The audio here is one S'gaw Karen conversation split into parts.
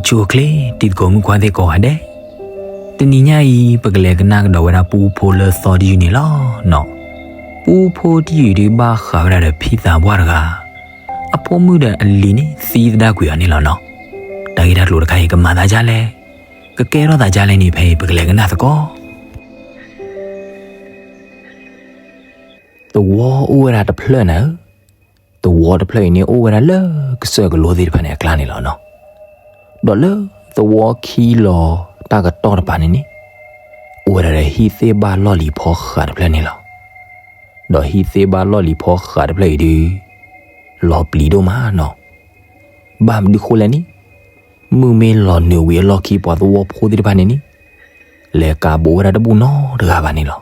ဆိၣ်ချ့ တံၤသကိးမုၣ်ခွါသ့ၣ်ကိးဂၤဒဲး, တနံၤညါအံၤ ပကလဲၤကနၣ်ကဒီးဝဲဒၣ်ပူဖိလၢသီတယုၢ်န့ၣ်လီၤနီၤ. ပူဖိတယုၢ်ဒုးဘၣ်ဃးဝဲဒၣ်ဒီးဖံသးပှၢ်တဂၤ, အဖိမုၣ်ဒီးအလံၤန့ၣ်သံသဒၣ်ကွံာ်အီၤန့ၣ်လီၤနီၤ. တၢ်ဂ့ၢ်တၢ်ကျိၤတခါအံၤ ကမၤသးဒ်လဲၣ်, ကကဲထီၣ်သးဒ်လဲၣ်န့ၣ် ဖဲအံၤပကလဲၤကနၣ်သကိး. သဝီအိၣ်ဝဲဒၣ်တဖျၢၣ်နၤဧၢ, သဝီတဖျၢၣ်အံၤန့ၣ် အိၣ်ဝဲဒၣ်လၢကစၢၢ်ကလိသ့ၣ်တဖၣ်န့ၣ်အကျါန့ၣ်လီၤနီၤ. ဒီးလၢသဝီခံလီၤတၢ်ကတီၢ်တပၤန့ၣ်န့ၣ်, အိၣ်ဝဲဒၣ်ဒီးဟံၣ်သ့ၣ်ဘၣ်လီၢ်လံၤဖီဃးတဖျၢၣ်န့ၣ်လီၤ. ဒီးဟံၣ်သ့ၣ်ဘၣ်လီၢ်လံၤဖီဃးတဖျၢၣ်အံၤဒုး လီၤပျံၤဒိၣ်မးနီၤ. ဘၣ်မနုၤဃိလဲၣ်န့ၣ်, မုၢ်မ့ၢ်လီၤနုာ်ဝံၤအလီၢ်ခံ ပှၤသဝီဖိသ့ၣ်တဖၣ်န့ၣ်န့ၣ် လဲၤကးဘူးဝဲဒၣ်တဘူၣ်နီတဂၤဘၣ်န့ၣ်လီၤ.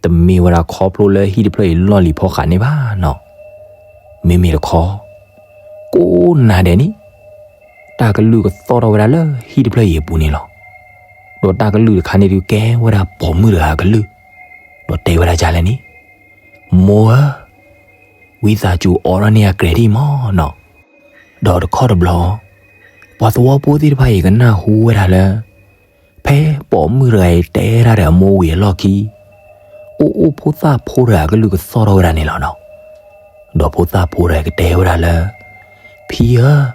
တမ့ၢ်ဝဲဒၣ်ခီဖျိလၢဟံၣ်တဖျၢၣ်အံၤလီၢ်လံၤဖီဃးန့ၣ်ဘၣ်နီၤ. မ့မ့ၢ်တခီ, ကိးနၤဒဲးန့ၣ် တၢ်ကလုၢ်ကသီၣ်ထီၣ်ဝဲဒၣ်လၢဟံၣ်တဖျၢၣ်အံၤအပူၤန့ၣ်လီၤ. ဒီးတၢ်ကလုၢ်တခါန့ၣ်ဒုးကဲဝဲဒၣ်ပိာ်မုၣ်တဂၤအကလုၢ်, ဒီးတဲဝဲဒၣ်ဒ်လဲၣ်န့ၣ်, မိၢ်ဧၢ, ဝံသးစူၤအိးထီၣ်န့ၢ်ယၤကြဲးဒံၣ်မးနီၤ. ဒီးတခီတဘျီ, ပှၤသဝီဖိသ့ၣ်တဖၣ်အံၤကနၢ်ဟူဝဲဒၣ်လၢ ဖဲပိာ်မုၣ်တဂၤအံၤတဲဒၣ်ဒီးအမိၢ်ဝံၤအလီၢ်ခံ, အိၣ်အိၣ်ဖိသၣ်ဖိတဂၤအကလုၢ်ကသီၣ်ထီၣ်ဝဲဒၣ်န့ၣ်လီၤနီၤ. ဒီးဖိသၣ်ဖိတဂၤကတဲဝဲဒၣ်လၢ, ဖံဧၢ,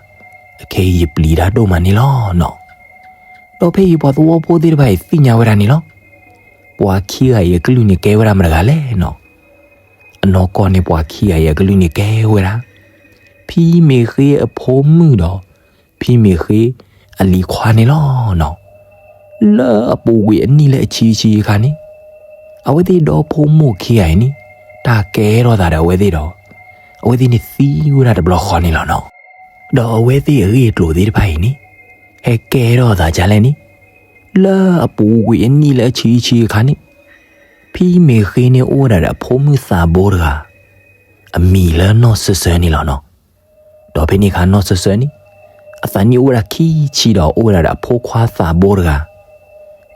အခဲအံၤယပျံၤတၢ်ဒိၣ်မးန့ၣ်လီၤနီၤ. ဒီးဖဲအံၤပှၤသဝီဖိသ့ၣ်တဖၣ်အံၤသ့ၣ်ညါဝဲဒၣ်န့ၣ်လီၤ. ပှၤခံဂၤအံၤအကလုၢ်န့ၣ်ကဲဝဲဒၣ်မတဂၤလဲၣ်နီၤ. အနီၢ်ကီၢ်န့ၣ်ပှၤခံဂၤအံၤအကလုၢ်န့ၣ်ကဲဝဲဒၣ် ဖံမ့ၢ်ဃ့အဖိမုၣ်ဒီး ဖံမ့ၢ်ဃ့အလံၤခွါန့ၣ်လီၤနီၤ. လၢအပူၤကွံာ်အနံၣ်လၢအဆံဆံအခါန့ၣ်, အဝဲသ့ၣ်ဒီဖိမိၢ်ခံဂၤအံၤန့ၣ် တၢ်ကဲထီၣ်သးဒီးအဝဲသ့ၣ်ဒီး အဝဲသ့ၣ်န့ၣ်သံဝဲဒၣ်တဘျီဃီန့ၣ်လီၤနီၤ. ဒီးအဝဲသ့ၣ်အဂ့ၢ်အကျိၤသ့ၣ်တဖၣ်အံၤန့ၣ် ဟဲကဲထီၣ်သးဒ်လဲၣ်န့ၣ်, လၢအပူၤကွံာ်အနံၣ်လၢအဆံဆံအခါန့ၣ်, ဖံမ့ၢ်ဃ့န့ၣ်အိၣ်ဝဲဒၣ်ဒီးအဖိမုၣ်သးဘိတဂၤ အမံၤလၢနီၢ်စၢၤစၢၤန့ၣ်လီၤနီၤ. ဒီးဖဲန့ၣ်အခါနီၢ်စၢၤစၢၤန့ၣ် အသးနံၣ်အိၣ်ဝဲဒၣ်ခံဆံဒီးအိၣ်ဝဲဒၣ်ဒီးအဖိခွါသးဘိတဂၤ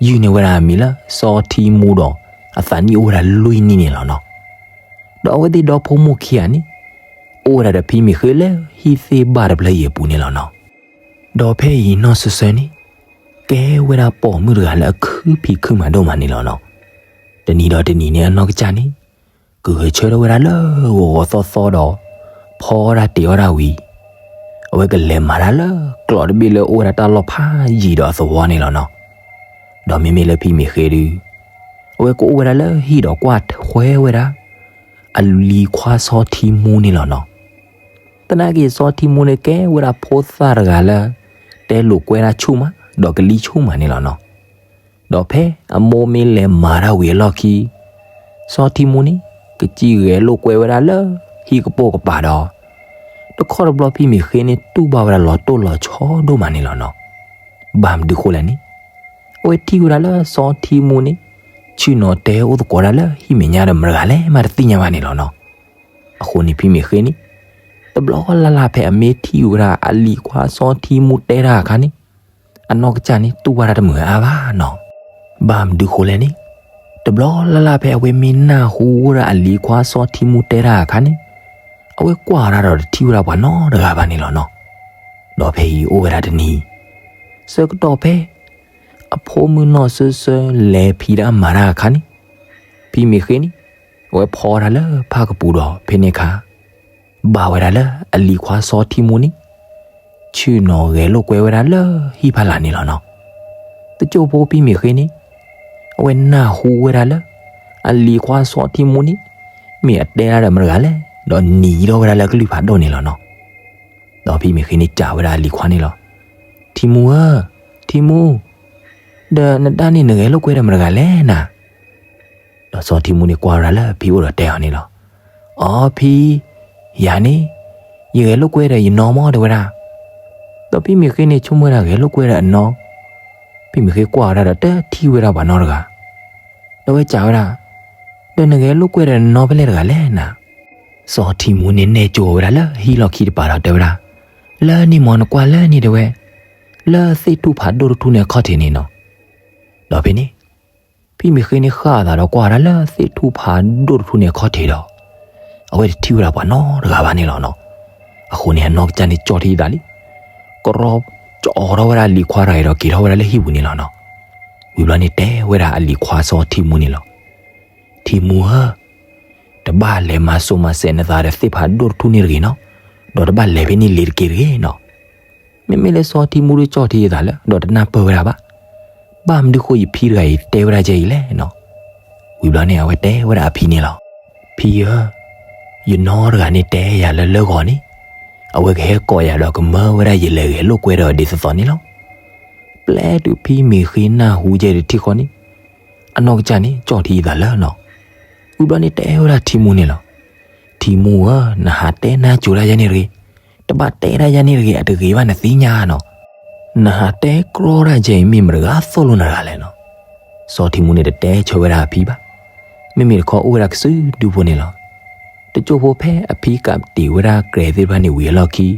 ယုၢ်န့ၢ်ဝဲဒၣ်အမံၤလၢစီၤထံမူဒီး အသးနံၣ်အိၣ်ဝဲဒၣ်လွံၢ်နံၣ်န့ၣ်လီၤနီၤ. ဒီးအဝဲသ့ၣ်ဒီဖိမိၢ်ခံဂၤန့ၣ် အိၣ်ဝဲဒၣ်ဒီးဖံမ့ၢ်ဃ့လၢဟံၣ်သ့ၣ်ဘၣ်တဖျၢၣ်အံၤအပူၤန့ၣ်လီၤနီၤ. ဒီးဖဲအံၤနီၢ်စၢၤစၢၤန့ၣ် ကဲဝဲဒၣ်ပိာ်မုၣ်တဂၤလၢအခုဖံးခုမၤဒိၣ်မးန့ၣ်လီၤနီၤ. တနံၤဒီးတနံၤန့ၣ်အနီၢ်ကစၢ်န့ၣ် ကဂဲၤဆၢထၢၣ်ဝဲဒၣ်လၢဂီၤဂီၤသီသီဒီး ဖီအီၣ်တၢ်တ့အီၣ်တၢ်ဝံၤ အဝဲကလဲၤမၤတၢ်လၢကျိးတဘ့ၣ်လၢအိၣ်ဝဲဒၣ်တၢ်လီၢ်ဖးယံၤဒီးအသဝီန့ၣ်လီၤနီၤ. ဒီးမ့မ့ၢ်လၢဖံမ့ၢ်ဃ့ဒုး အဝဲကအိၣ်ဝဲဒၣ်လၢဟံၣ်ဒီးကွၢ်ထွဲဝဲဒၣ် အလံၤခွါစီၤထံမူန့ၣ်လီၤနီၤ. သနာ်က့စီၤထံမူန့ၣ်ကဲဝဲဒၣ်ဖိသၣ်တဂၤလၢ တဲလိာ်ကွဲတၢ်ဆူၣ်မး ဒီးကလံၤဆူၣ်မးန့ၣ်လီၤနီၤ. ဒီးဖဲအမိၢ်မ့ၢ်လဲၤမၤတၢ်ဝံၤအလီၢ်ခံ စီၤထံမူန့ၣ် ကစံၣ်ဂဲၤလိာ်ကွဲဝဲဒၣ်လၢဟံၣ်ကပိာ်ကပၤဒီး တခီတဘျီဖံမ့ၢ်ဃ့န့ၣ်တူၢ်ဘၣ်ဝဲဒၣ်လီၤတိၢ်လီၤဆီဒိၣ်မးန့ၣ်လီၤနီၤ. ဘၣ်မနုၤဃိလဲၣ်န့ၣ် အဝဲထံၣ်ဝဲဒၣ်လၢစီၤထံမူန့ၣ် ဆ့ၣ်နီၤတဲအိၣ်သကိးဒၣ်လၢဟံၣ်မဲာ်ညါဒီးမတဂၤလဲၣ်မးတသ့ၣ်ညါဘၣ်န့ၣ်လီၤနီၤ. အဃိန့ၣ်ဖံမ့ၢ်ဃ့န့ၣ် တဘျီလၢ်လၢ်ဖဲအမ့ၢ်ထံၣ်ဝဲဒၣ်အလံၤခွါစီၤထံမူတဲတၢ်အခါန့ၣ် အနီၢ်ကစၢ်န့ၣ်တူၢ်ဘၣ်တၢ်တမုာ်အါဘၣ်နီၤ. ဘၣ်မနုၤဃိလဲၣ်န့ၣ် တဘျီလၢ်လၢ်ဖဲအဝဲမ့ၢ်နၢ်ဟူဝဲဒၣ်အလံၤခွါစီၤထံမူတဲတၢ်အခါန့ၣ် အဝဲကွၢ်ဝဲဒၣ်ဒီးတထံၣ်ဝဲဒၣ်ပှၤနီတဂၤဘၣ်န့ၣ်လီၤနီၤ. ဒီးဖဲအံၤအိၣ်ဝဲဒၣ်တနံၤ ဆၢကတီၢ်ဖဲ အဖိမုၣ်နီၢ်စၢၤစၢၤလဲၤဖံးတၢ်မၤတၢ်အခါန့ၣ် ဖံမ့ၢ်ဃ့န့ၣ် အဝဲဖီဝဲဒၣ်လၢဖၣ်ကပူၤဒီးဖဲန့ၣ်အခါ ဘၣ်ဝဲဒၣ်လၢအလံၤခွါစီၤထံမူန့ၣ် ဆ့ၣ်နီၤဂဲၤလိာ်ကွဲဝဲဒၣ်လၢဟံၣ်ဖီလာ်န့ၣ်လီၤနီၤ. တစိၢ်ဖိဖံမ့ၢ်ဃ့န့ၣ် အဝဲနၢ်ဟူဝဲဒၣ်လၢ အလံၤခွါစီၤထံမူန့ၣ် မ့ၢ်အတဲဒၣ်ဒီးမတဂၤလဲၣ် ဒီးနံၤထီၣ်ဝဲဒၣ်လၢကလုၢ်ဖးဒိၣ်န့ၣ်လီၤနီၤ. ဒီးဖံမ့ၢ်ဃ့န့ၣ်စံးဝဲဒၣ်အလံၤခွါန့ၣ်လီၤ. ထံမူဧၢ, ထံမူ, ဒီးနဒၣ်န့ၣ်နဂဲၤလိာ်ကွဲဒီးမတဂၤလဲၣ်နၤ. ဒီးစီၤထံမူန့ၣ်ကွၢ်ဝဲဒၣ်လၢဖံအိၣ်ဒီးတဲအီၤန့ၣ်လီၤ. အိ ဖံ, ယၤန့ၣ် ယဂဲၤလိာ်ကွဲဒီးယနီၢ်မးတဲဝဲဒၣ်. ဒီးဖံမ့ၢ်ဃ့န့ၣ် ဆိကမိၣ်ဝဲဒၣ်ဂဲၤလိာ်ကွဲဒီးအနီၢ်, ဖံမ့ၢ်ဃ့ကွၢ်ဝဲဒၣ်ဒီးတထံၣ်ဝဲဒၣ်ပှၤနီတဂၤ. ဒီးဝဲစံးဝဲဒၣ်, ဒီးနဂဲၤလိာ်ကွဲဒီးနနီၢ်ဖဲလဲၣ်တဂၤလဲၣ်နၤ. စီၤထံမူန့ၣ်နဲၣ်ကၠိဝဲဒၣ်လၢဟံၣ်လီၢ်ခံတပၤဒီးတဲဝဲဒၣ်, လၢန့ၣ်မ့ၢ်နကွၢ်လၢန့ၣ်တဲဝဲ, လၢသ့ၣ်ထူၣ်ဖးဒိၣ်တထူၣ်န့ၣ်အခီၣ်ထံးန့ၣ်နီၤ. ဒီးဖဲန့ၣ် ဖံမ့ၢ်ဃ့န့ၣ်ဃၣ်အသးဒီးကွၢ်ဝဲဒၣ်လၢသ့ၣ်ထူၣ်ဖးဒိၣ်တထူၣ်န့ၣ်အခီၣ်ထံးဒီး အဝဲတထံၣ်ဝဲဒၣ်ပှၤနီတဂၤဘၣ်န့ၣ်လီၤနီၤ. အဃိန့ၣ် အနီၢ်ကစၢ်န့ၣ်ကၠီထံသးလံ, ကရီ ကၠီထီၣ်ဝဲဒၣ်အလံၤခွါတဂၤအံၤဒီးက့ၤထီၣ်ဝဲဒၣ်လၢဟံၣ်ပူၤန့ၣ်လီၤနီၤ. ဝံၤဘျီန့ၣ်တဲဝဲဒၣ်အလံၤခွါစီၤထံမူန့ၣ်လီၤ. ထံမူဧၢ, တဘၣ်လဲၤမၤစိၤမၤစဲးနသးဒီးသ့ၣ်ဖးဒိၣ်တထူၣ်န့ၣ်တဂ့ၤနီၤ, ဒီးတဘၣ်လဲၤဖဲန့ၣ်လ့ၤတက့ၢ်တဂ့ၤနီၤ. မ့မ့ၢ်လၢစီၤထံမူဒီးကၠီထံအသးလၢ ဒီးတနၢ်ပၢၢ်ဝဲဒၣ်ဘၣ်. ဘၣ်မနုၤဃိယဖံတဂၤအံၤတဲဝဲဒၣ်ကဲအံၤလဲၣ်နီၤ. ဝံၤဘျီန့ၣ် အဝဲတဲဝဲဒၣ်အဖံန့ၣ်လီၤ. ဖံဧၢ, ယနီတဂၤန့ၣ်တဲယၤလၢလၢဂီၤန့ၣ်, အဝဲကဟဲကိးယၤဒီးကမၢဝဲဒၣ်ယလဲၤဂဲၤလိာ်ကွဲဒီးဒ်သိးသိးန့ၣ်လီၤ. ပျဲတုၤဖံမ့ၢ်ဃ့နၢ်ဟူကဲတထံၣ်ဃီန့ၣ်, အနီၢ်ကစၢ်န့ၣ် ကၠီထံအသးလၢနီၤ. ဝံၤဘျီန့ၣ်တဲဝဲဒၣ်ထံမူန့ၣ်လီၤ. ထံမူဧၢ, နဟးတဲနၢ်ကၠိၤတၢ်ယဲန့ၣ်တဂ့ၤ, တဘၣ်တဲတၢ်ယဲန့ၣ်တဂ့ၤ, အတဂ့ၤဘၣ်နသ့ၣ်ညါနီၤ. နဟးတဲကြီတၢ်ယဲအံၤမ့ၢ်မတၤတဂၤသိၣ်လိနၤတဂၤလဲၣ်နီၤ. စီၤထံမူန့ၣ်တတဲဆၢဝဲဒၣ်အဖံဘၣ်. မ့မ့ၢ်တခီအိၣ်ဝဲဒၣ်ကစုဒုဖိန့ၣ်လီၤ. တကၠိၢ်ဖိဖဲအဖံကးတံာ်ဝဲဒၣ်ကြဲးသ့ၣ်တဖၣ်န့ၣ်ဝံၤအလီၢ်ခံ,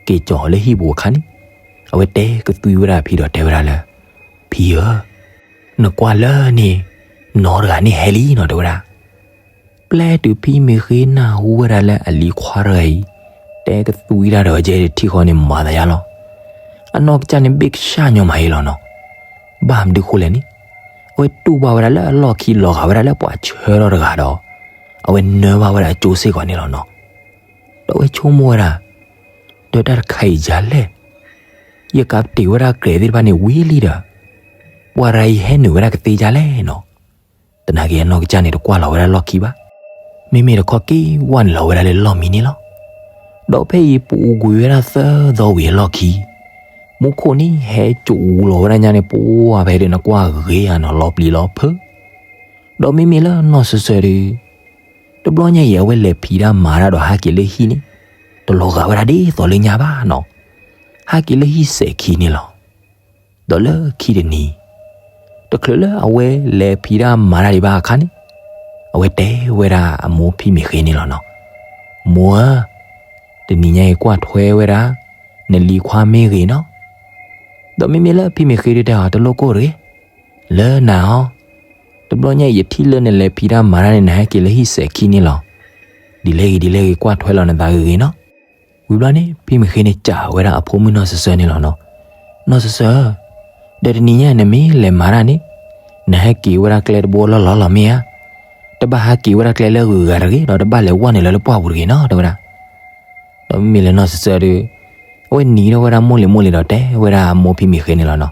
က့ၤကၠီၤလၢဟံၣ်ပူၤအခါန့ၣ်, အဝဲတဲကသွံဝဲဒၣ်အဖံဒီးတဲဝဲဒၣ်လၢ, ဖံဧၢ, နကွၢ်လၢန့ၣ်, နီတဂၤန့ၣ်ဟဲလံနီၤ တဲဝဲဒၣ်. ပျဲတုၤဖံမ့ၢ်ဃ့နၢ်ဟူဝဲဒၣ်လၢအလံၤခွါတဂၤအံၤ, တဲကသွံတၢ်ဒီးကဲတထံၣ်ဃီန့ၣ် မၤသးယါလီၤ. အနီၢ်ကစၢ်န့ၣ်ဘ့ၣ်ကစၢ်ညီမးအံၤလီၤနီၤ. ဘၣ်မနုၤဃိလဲၣ်န့ၣ်, အဝဲတူၢ်ဘၣ်ဝဲဒၣ်လၢအလီၢ်ခံလီၤဂာ်ဝဲဒၣ်လၢပှၤဆၢထီၣ်တဂၤဒီး, အဝဲနၢဘၣ်ဝဲဒၣ်အကၠိစ့ၢ်ကီးန့ၣ်လီၤနီၤ. ဒီးအဝဲဆိကမိၣ်ဝဲဒၣ်, ဒီးတၢ်တခါအံၤယၤလဲၣ်, ယကးတံာ်ဝဲဒၣ်ကြဲးသ့ၣ်တဖၣ်န့ၣ်ဝံၤလံဒီး, ပှၤတဂၤအံၤဟဲနုာ်ဝဲဒၣ်ကသ့ယၤလဲၣ်နီၤ. သနာ်က့အနီၢ်ကစၢ်န့ၣ်တကွၢ်လီၤဝဲဒၣ်လီၢ်ခံဘၣ်. မ့မ့ၢ်တခီက့ၤဝဲနုာ်လီၤဝဲဒၣ်လၢလီၢ်မံန့ၣ်လီၤ. ဒီးဖဲအံၤပူၤကွံာ်ဝဲဒၣ်သၢသီဝံၤအလီၢ်ခံ, မူခိၣ်န့ၣ်ဟဲစိာ်အူလီၤဝဲဒၣ်ညါန့ၣ် ပှၤဖဲဒီးနကွၢ်ဂ့ၤဧါနီၤ လီၤပျံၤလီၤဖုး. ဒီးမ့မ့ၢ်လၢနီၢ်စၢၤစၢၤဒီး, တဘျီညါအံၤအဝဲလဲၤဖံးတၢ်မၤတၢ်ဒီးဟးက့ၤလၢဟံၣ်န့ၣ်, တလီၤဂာ်ဝဲဒၣ်ဒ်သိးလၢညါဘၣ်နီၤ. ဟးက့ၤလၢဟံၣ်စဲးခံန့ၣ်လီၤ. ဒီးလၢခံတနံၤ, တချုးလၢအဝဲလဲၤဖံးတၢ်မၤတၢ်ဒံးဘၣ်အခါန့ၣ်, အဝဲတဲဝဲဒၣ်အမိၢ်ဖံမ့ၢ်ဃ့န့ၣ်လီၤနီၤ. မိၢ်ဧၢ, တနံၤညါအံၤကွၢ်ထွဲဝဲဒၣ်, နလံၤခွါမ့ၢ်ဂ့ၤနီၤ. ဒီးမ့မ့ၢ်လၢဖံမ့ၢ်ဃ့ဒုးတဲအီၤ တလိၣ်ကိၢ်တဂ့ၤ, လၢနၤအီၤ, တဘျီညါအံၤယထံၣ်လၢနလဲၤဖံးတၢ်မၤတၢ်န့ၣ် နဟဲက့ၤလၢဟံၣ်စဲးခံန့ၣ်လီၤ. ဒ်လဲၣ်ဂ့ၤဒ်လဲၣ်ဂ့ၤ ကွၢ်ထွဲလီၤနသးဂ့ၤဂ့ၤနီၤ. ဝံၤဘျီန့ၣ် ဖံမ့ၢ်ဃ့န့ၣ်စံးဝဲဒၣ်အဖိမုၣ်နီၢ်စၢၤစၢၤန့ၣ်လီၤနီၤ. နီၢ်စၢၤစၢၤ, ဒီးတနံၤညါနမ့ၢ်လဲၤမၤတၢ်န့ၣ်, နဟဲက့ၤဝဲဒၣ်ကျဲတဘိလီၢ်လီၢ်လီၤမ့ၢ်ဧါ. တဘၣ်ဟဲက့ၤဝဲဒၣ်ကျဲလၢဂုၤဂၤတဂ့ၤ ဒီးတဘၣ်လဲၤဝဲနုာ်လၢလၢပှၢ်ပူၤတဂ့ၤနီၤ တဲဝဲဒၣ်. ဒီးမ့မ့ၢ်လၢနီၢ်စၢၤစၢၤဒီး, အဝဲနံၤထီၣ်ဝဲဒၣ်မိၢ်လံၤမိၢ်လံၤဒီးတဲဝဲဒၣ်အမိၢ်ဖံမ့ၢ်ဃ့န့ၣ်လီၤနီၤ.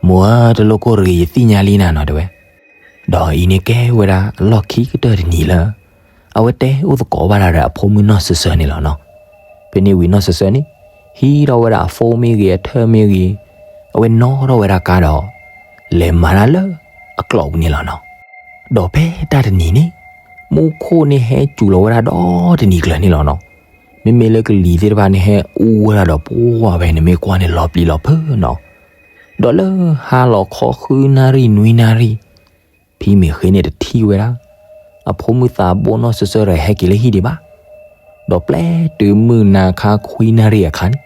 မိၢ်ဧၢ, တလိၣ်ကိၢ်တဂ့ၤ ယသ့ၣ်ညါလံနၤနီၤ တဲဝဲ. ဒီးအံၤန့ၣ်ကဲဝဲဒၣ်အလီၢ်ခံကတၢၢ်တနံၤလၢ အဝဲတဲအိၣ်သကိးဘၣ်တၢ်ဒီးအဖိမုၣ်နီၢ်စၢၤစၢၤန့ၣ်လီၤနီၤ. ဖဲန့ၣ်ဝံၤနီၢ်စၢၤစၢၤန့ၣ် ဟံးထီၣ်ဝဲဒၣ်အphoneမ့ၢ်ဂ့ၤအထၢၣ်မ့ၢ်ဂ့ၤ, အဝဲနီၣ်ထီၣ်ဝဲဒၣ်ကါဒီး လဲၤမၤတၢ်လၢအကျိးပူၤန့ၣ်လီၤနီၤ. ဒီးဖဲတၢ်တနံၤန့ၣ် မူခိၣ်န့ၣ်ဟဲစူၤလီၤဝဲဒၣ်ဒီတနံၤကျၢၤန့ၣ်လီၤနီၤ. မ့မ့ၢ်လၢကလံၤသ့ၣ်တဖၣ်န့ၣ်ဟဲအူဝဲဒၣ်ဒီးပှၤဖဲန့ၣ်မ့ၢ်ကွၢ်န့ၣ်လီၤပျံၤလီၤဖုးနီၤ. ဒီးလၢဟါလီၤခီဃုနၣ်ရံၣ်နွံနၣ်ရံၣ် ဖံမ့ၢ်ဃ့န့ၣ်တထံၣ်ဝဲဒၣ် အဖိမုၣ်သးဘိနီၢ်စၢၤစၢၤဒီးဟဲက့ၤလၢဟံၣ်ဒံးဘၣ်. ဒီးပျဲတုၤမုၢ်နၤခါခွံနၣ်ရံၣ်အခါန့ၣ်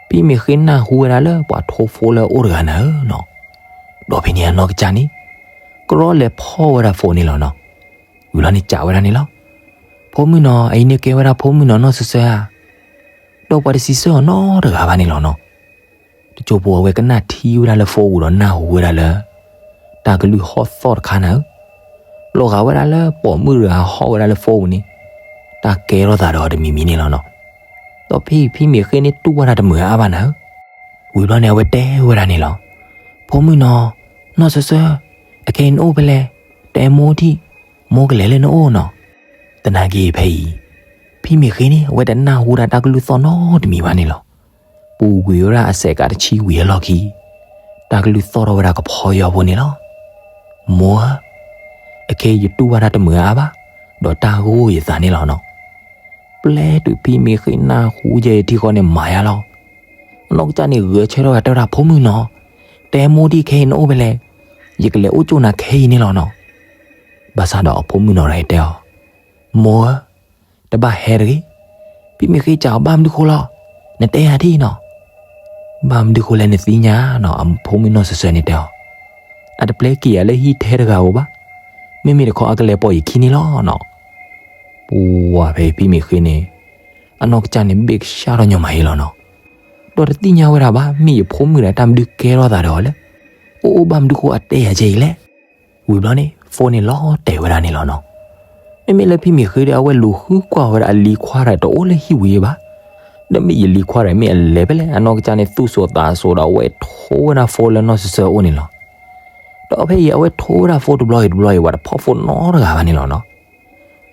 ဖံမ့ၢ်ဃ့နၢ်ဟူဝဲဒၣ်လၢပှၤထိphoneလၢအအိၣ်တဂၤနၤဧၢနီၤ. ဒီးဖဲန့ၣ်အနီၢ်ကစၢ်န့ၣ် ကရီလဲၤဖီၣ်ဝဲဒၣ်phoneန့ၣ်လီၤနီၤ. ဝံၤလီၤန့ၣ်စံးဝဲဒၣ်န့ၣ်လီၤ. ဖိမုၣ်နီၤ, အအံၤန့ၣ်ကဲဝဲဒၣ်ဖိမုၣ်နီၤ နီၢ်စၢၤစၢၤဧါ. ဒီးပှၤတစံးဆၢအီၤနီတဂၤဘၣ်န့ၣ်လီၤနီၤ. တကၠိဖိအဝဲကနၣ်ထံဝဲဒၣ်လၢphoneပူၤဒီးနၢ်ဟူဝဲဒၣ်လၢ တၢ်ကလုၢ်ဟီၣ်သီၣ်တခါနၤဧၢ. လီၤဂာ်ဝဲဒၣ်လၢပိာ်မုၣ်တဂၤဟီၣ်ဝဲဒၣ်လၢphoneပူၤန့ၣ် တၢ်ကဲထီၣ်သးဒီးအီၤတမံၤမံၤန့ၣ်လီၤနီၤ. ဒီးဖဲအံၤဖံမ့ၢ်ဃ့န့ၣ်တူၢ်ဘၣ်တၢ်တမုာ်အါဘၣ်နၤဧၢ. ဝံၤဘျီန့ၣ် အဝဲတဲဝဲဒၣ်န့ၣ်လီၤ. ဖိမုၣ်နီၤ, နီၢ်စၢၤစၢၤ, အခဲအံၤနအိၣ်ဖဲလဲၣ်, တဲမိၢ်ထံၣ်, မိၢ်ကလဲၤလၢနအိၣ်နီၤ. သနာ်က့ဖဲအံၤ ဖံမ့ၢ်ဃ့န့ၣ် အဝဲတနၢ်ဟူဒၣ်တၢ်ကလုၢ်သီၣ်နီတမံၤဘၣ်န့ၣ်လီၤ. ပူၤကွံာ်ဝဲဒၣ်အစဲးကးတဆံဝံၤအလီၢ်ခံ တၢ်ကလုၢ်သီၣ်ထီၣ်ဝဲဒၣ်ကဖီယီဖိန့ၣ်လီၤ. မိၢ်ဧၢ, အခဲအံၤယတူၢ်ဘၣ်တၢ်တမုာ်အါဘၣ်, ဒီးတၢ်ဂိၢ်ယသးန့ၣ်လီၤနီၤ. ပျဲတုၤဖံမ့ၢ်ဃ့နၢ်ဟူယဲအထံဃီန့ၣ်မၤယါလီၤ. အနီၢ်ကစၢ်န့ၣ်ဂဲၤဆၢထၢၣ်ဝဲတဲဝဲဒၣ်ဖိမုၣ်နီၤ, တဲမိၢ်ဒံးခဲအံၤနအိၣ်ဖဲလဲၣ်, ယကလဲၤအိၣ်ကၠိၣ်နၤခဲအံၤန့ၣ်လီၤနီၤ. ဘၣ်ဆၣ်ဒီးအဖိမုၣ်နီၤဒီးတဲအီၤ, မိၢ်ဧၢ, တဘၣ်ဟဲတဂ့ၤ. ဖံမ့ၢ်ဃ့စံးအီၤဘၣ်မနုၤဃိလီၤ, နတဲယၤဒ်နီၤ. ဘၣ်မနုၤဃိလဲၣ်နသ့ၣ်ညါနီၤ, အဖိမုၣ်နီၢ်စၢၤစၢၤန့ၣ်တဲအီၤ, အတပျဲက့ၤယၤလၢဟံၣ်ထဲတဂၤဧိၤဘၣ်, မ့မ့ၢ်တခီအကလဲၤပိာ်ယခံန့ၣ်လီၤနီၤ. ပှၤဖဲဖံမ့ၢ်ဃ့န့ၣ် အနီၢ်ကစၢ်န့ၣ်ဘ့ၣ်ကစၢ်ထီၣ်ညီမးအံၤလီၤနီၤ. ဒီးတသ့ၣ်ညါဝဲဒၣ်ဘၣ် မ့ၢ်ယဖိမုၣ်ဒီးတၢ်မနုၤကဲထီၣ်သးဒီးအီၤလဲၣ်. အိၣ်အိၣ်ဘၣ်မနုၤဃိအတဲယၤကဲအံၤလဲၣ်. ဝံၤဘျီန့ၣ် phone န့ၣ်လီၤတဲာ်ဝဲဒၣ်န့ၣ်လီၤနီၤ. မ့မ့ၢ်လၢဖံမ့ၢ်ဃ့ဒီး အဝဲလူၤဃုကွၢ်ဝဲဒၣ်အလံၤခွါဒီးတအိၣ်လၢဟံၣ်ဝံၤဘၣ်. ဒီးမ့ၢ်ယလံၤခွါဒီးမ့ၢ်အလဲၤဖဲလဲၣ် အနီၢ်ကစၢ်န့ၣ်သူၣ်စိးသးစိးဒီးအဝဲထိဝဲဒၣ် phone လၢနီၢ်စၢၤစၢၤအအိၣ်န့ၣ်လီၤ. ဒီးဖဲအံၤအဝဲထိဝဲဒၣ် phone တဘျီအံၤတဘျီအံၤ ပှၤတဖီၣ် phone နီတဂၤဘၣ်န့ၣ်လီၤနီၤ.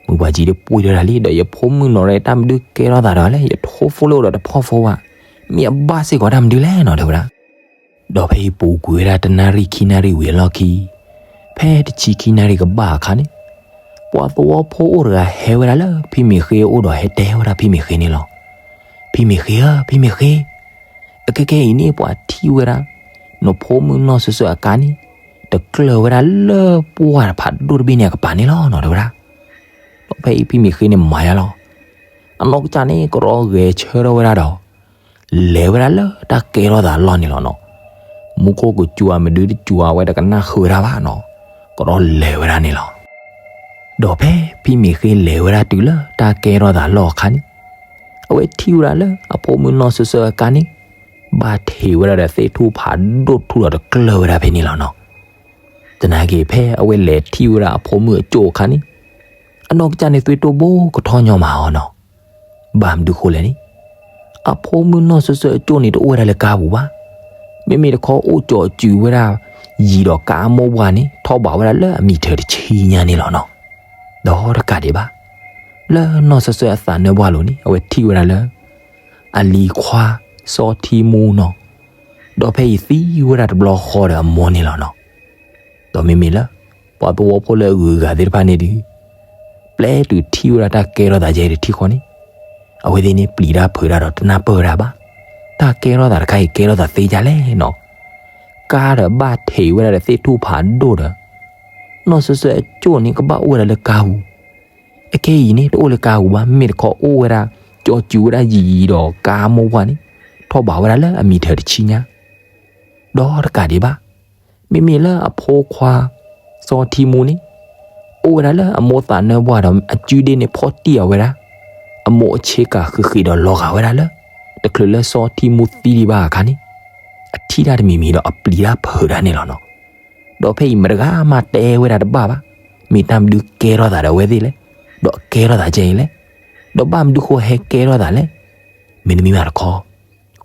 မုၢ်ပှၢ်ကံဒီးပှံၢ်ထီၣ်ဒၣ်လံ ဒီးယဖိမုၣ်နီၤဒီးတၢ်မနုၤကဲထီၣ်သးဒီးလဲၣ် ယထိ phone လၢအိၣ်ဒီးတဖီၣ် phone ဘၣ်, မ့ၢ်အဘၣ်စ့ၢ်ကီးတၢ်မနုၤလဲၣ်နီၤ တဲဝဲဒၣ်. ဒီးဖဲအံၤပူၤကွံာ်ဝဲဒၣ်တနၣ်ရံၣ်ခံနၣ်ရံၣ်ဝံၤအလီၢ်ခံ, ဖဲတဆံခံနၣ်ရံၣ်ကဘၣ်အခါန့ၣ်, ပှၤသဝီဖိအိၣ်တဂၤဟဲဝဲဒၣ်လၢဖံမ့ၢ်ဃ့အအိၣ်ဒီးဟဲတဲဝဲဒၣ်ဖံမ့ၢ်ဃ့န့ၣ်လီၤ. ဖံမ့ၢ်ဃ့ဧၢ ဖံမ့ၢ်ဃ့, အခဲခဲအံၤန့ၣ် ပှၤထံၣ်ဝဲဒၣ် နဖိမုၣ်နီၢ်စၢၤစၢၤအကါန့ၣ် တကျၢၢ်ဝဲဒၣ်လၢပှၢ်တဖးဒိၣ်တဘ့ၣ်န့ၣ်အကပၤန့ၣ်လီၤနီၤ တဲဝဲဒၣ်. ဒီးဖဲအံၤဖံမ့ၢ်ဃ့န့ၣ်မၤယါလီၤ. အနီၢ်ကစၢ်န့ၣ် ကရီဂဲၤဆၢထၢၣ်ဝဲဒၣ်ဒီး လဲၤဝဲဒၣ်လၢတၢ်ကဲထီၣ်သးအလီၢ်န့ၣ်လီၤနီၤ. မူခိၣ်ကစူၤမနုၤတစူၤ အဝဲတကနၣ်ဃုာ်ဝဲဒၣ်ဘၣ်နီၤ, ကရီလဲၤဝဲဒၣ်န့ၣ်လီၤ. ဒီးဖဲဖံမ့ၢ်ဃ့လဲၤဝဲဒၣ်တုၤလၢတၢ်ကဲထီၣ်သးအလီၢ်အခါန့ၣ်, အဝဲထံၣ်ဝဲဒၣ်လၢအဖိမုၣ်နီၢ်စၢၤစၢၤအကါန့ၣ် ဘၣ်ထံးဝဲဒၣ်ဒီးသ့ၣ်ထူၣ်ဖးဒိၣ်ထူၣ်ဒီးတကျၢၢ်ဝဲဒၣ်ဖဲန့ၣ်လီၤနီၤ. သနာ်က့ဖဲအဝဲလဲၤထံၣ်ဝဲဒၣ်အဖိမုၣ်အကၠိၣ်အခါန့ၣ်, အနီၢ်ကစၢ်န့ၣ်သွံၣ်တိၢ်ဘိကထီၣ်ညီမးအီၤနီၤ. ဘၣ်မနုၤဃိလဲၣ်န့ၣ်, အဖိမုၣ်နီၢ်စၢၤစၢၤအကၠိၣ်န့ၣ်တအိၣ်ဝဲဒၣ်လၢကါပူၤဘၣ်. မ့မ့ၢ်တခီအိၣ်ကၠီၤစုၤဝဲဒၣ် ယံၤဒီးကါမိၢ်ပှၢ်န့ၣ် ထီၣ်ဘးဝဲဒၣ်လၢအမံၤထၢၣ်တဆံညါန့ၣ်လီၤနီၤ. ဒီးတကးဒံးဘၣ်, လၢနီၢ်စၢၤစၢၤအသးနၢပှၢ်လိၤန့ၣ် အဝဲထံၣ်ဝဲဒၣ်လၢ အလံၤခွါ စီၤထံမူနီၤ, ဒီးဖဲအံၤသံဝဲဒၣ်တဘျီဃီဒီးအမိၢ်န့ၣ်လီၤနီၤ. ဒီးမ့မ့ၢ်လၢ ပှၤသဝီဖိလၢအဂုၤအဂၤသ့ၣ်တဖၣ်န့ၣ်ဒီး, ပျဲတုၤထံၣ်ဝဲဒၣ်တၢ်ကဲထီၣ်သးယဲအံၤတထံၣ်ဃီန့ၣ်, အဝဲသ့ၣ်န့ၣ်ပျံၤတၢ်ဖုးတၢ်ဒီးတနၢ်ပၢၢ်ဝဲဒၣ်ဘၣ်. တၢ်ကဲထီၣ်သးတခါအံၤကဲထီၣ်သးသ့ဒ်လဲၣ်နီၤ. ကါဒီးဘၣ်ထံးဝဲဒၣ်ဒီးသ့ၣ်ထူၣ်ဖးဒိၣ်ဒီး, နီၢ်စၢၤစၢၤအကၠိၣ်န့ၣ်ကဘၣ်အိၣ်ဝဲဒၣ်လၢကါပူၤ, အခဲအံၤန့ၣ်တအိၣ်လၢကါပူၤဘၣ်, မ့မ့ၢ်တခီအိၣ်ဝဲဒၣ် ကၠီၤစုၤဝဲဒၣ်ယံၤဒီးကါမိၢ်ပှၢ်န့ၣ် ထီၣ်ဘးဝဲဒၣ်လၢအမံၤထၢၣ်တဆံညါ. ဒီးတကးဒံးဘၣ်, မ့မ့ၢ်လၢအဖိခွါ စီၤထံမူန့ၣ် အိၣ်ဝဲဒၣ်လၢအမိၢ်သးနၢပှၢ်ဒီးအကုဒ့န့ၣ်ဖီၣ်တံၢ်အီၤဝဲဒၣ်, အမိၢ်အဆ့ကၤဃ့ဃ့ဒီးလီၤဂာ်ဝဲဒၣ်လၢ တချုးလၢစီၤထံမူသံဒံးဘၣ်အခါန့ၣ်, အထံၣ်တၢ်တမံၤမံၤဒီးအပျံၤတၢ်ဖုးတၢ်န့ၣ်လီၤနီၤ. ဒီးဖဲအံၤမတၤတဂၤမးတဲဝဲဒၣ်တဘၣ်ဘၣ်, မ့ၢ်တၢ်မနုၤကဲထီၣ်သးဒီးအဝဲသ့ၣ်လဲၣ်, ဒီးကဲထီၣ်သးကဲအံၤလဲၣ်, ဒီးဘၣ်မနုၤဃိဟဲကဲထီၣ်သးလဲၣ်, မ့တမ့ၢ်ဘၣ်တခီ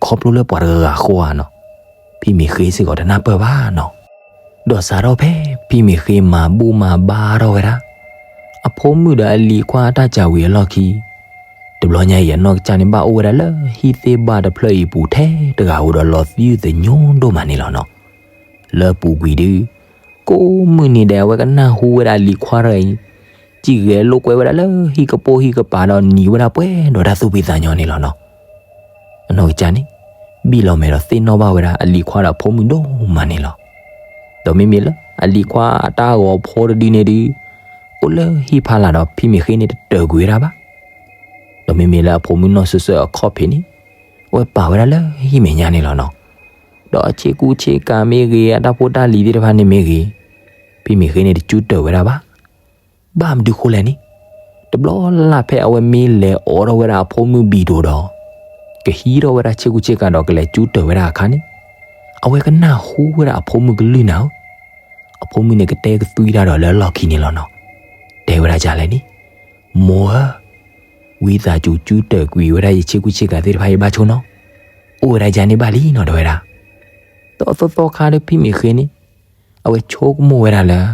ခီဖျိလၢပှၤတဂၤဂၤအဃိဧါနီၤ, ဖံမ့ၢ်ဃ့စ့ၢ်ကီးတနၢ်ပၢၢ်ဘၣ်နီၤ. ဒီးစးထီၣ်ဖဲဖံမ့ၢ်ဃ့မၤဘူၣ်မၤဘါထီၣ်ဝဲဒၣ် အဖိမုၣ်ဒီးအလံၤခွါအတၢ်စၢ်ဝံၤအလီၢ်ခံ, တဘျီညါအံၤအနီၢ်ကစၢ်န့ၣ်ဘၣ်အိၣ်ဝဲဒၣ်လၢဟံၣ်သ့ၣ်ဘၣ်တဖျၢၣ်အံၤအပူၤထဲတဂၤဧိၤဒီးလီၤသယုၢ်သညိဒိၣ်မးန့ၣ်လီၤနီၤ. လၢပူၤကွံာ်ဒုး ကိးမုၢ်နံၤဒဲး အဝဲကနၢ်ဟူဝဲဒၣ်လံၤခွါတဂၤအံၤ စံၣ်ဂဲၤလိာ်ကွဲဝဲဒၣ်လၢဟံၣ်ကပိာ်ဟံၣ်ကပၤဒီးနံၤဝဲဒၣ်ပှဲၤဒီးတၢ်သူၣ်ဖှံသးညီန့ၣ်လီၤနီၤ. အနီၢ်ကစၢ်န့ၣ် ဘံၣ်လီၤမဲာ်ဒီးသ့ၣ်နီၣ်ဘၣ်ဝဲဒၣ်အလံၤခွါဒီးအဖိမုၣ်ဒိၣ်မးန့ၣ်လီၤ. ဒီးမ့မ့ၢ်လၢအလံၤခွါအတၢ်ဂီၤဖိတဒုန့ၣ်ဒုး အိၣ်လၢဟံၣ်ဖီလာ်ဒီးဖံမ့ၢ်ဃ့န့ၣ်တတၢၢ်ကွံာ်ဝဲဒၣ်ဘၣ်. ဒီးမ့မ့ၢ်လၢအဖိမုၣ်နီၢ်စၢၤစၢၤအခီၣ်ဖံးန့ၣ် အဝဲပာ်ဝဲဒၣ်လၢဟံၣ်မဲာ်ညါန့ၣ်လီၤနီၤ. ဒီးအဆ့ကူဆ့ကၤမ့ၢ်ဂ့ၤ အတၢ်ဖိတၢ်လံၤသ့ၣ်တဖၣ်န့ၣ်မ့ၢ်ဂ့ၤ ဖံမ့ၢ်ဃ့န့ၣ်တကၠူတၢၢ်ဝဲဒၣ်ဘၣ်. ဘၣ်မနုၤဃိလဲၣ်န့ၣ် တဘျီလၢ်ဖဲအဝဲမ့ၢ်လဲၤအိးထီၣ်ဝဲဒၣ်အဖိမုၣ်ဘံၣ်ဒိၣ်ဒီး ကဟံးထီၣ်ဝဲဒၣ်ဆ့ကူဆ့ကၤဒီးကလဲၤကၠူတၢၢ်ဝဲဒၣ်အခါန့ၣ် အဝဲကနၢ်ဟူဝဲဒၣ်အဖိမုၣ်ကလုၢ်နၤဧၢ. အဖိမုၣ်န့ၣ်ကတဲကသွံတၢ်ဒီးလၢအလီၢ်ခံန့ၣ်လီၤနီၤ. တဲဝဲဒၣ်ဒ်လဲၣ်န့ၣ်, မိၢ်ဧၢ, ဝံသးစူၤကၠူတၢၢ်ကွံာ်ဝဲဒၣ်ယဆ့ကူဆ့ကၤသ့ၣ်တဖၣ်အံၤဘၣ်ဆိနီၤ, အိၣ်ဝဲဒၣ်ဒ်န့ၣ်ဘၣ်လံနီၤ တဲဝဲဒၣ်. ဒီးသီသီခါဒီးဖံမ့ၢ်ဃ့န့ၣ် အဝဲဆိကမိၣ်ဝဲဒၣ်လၢ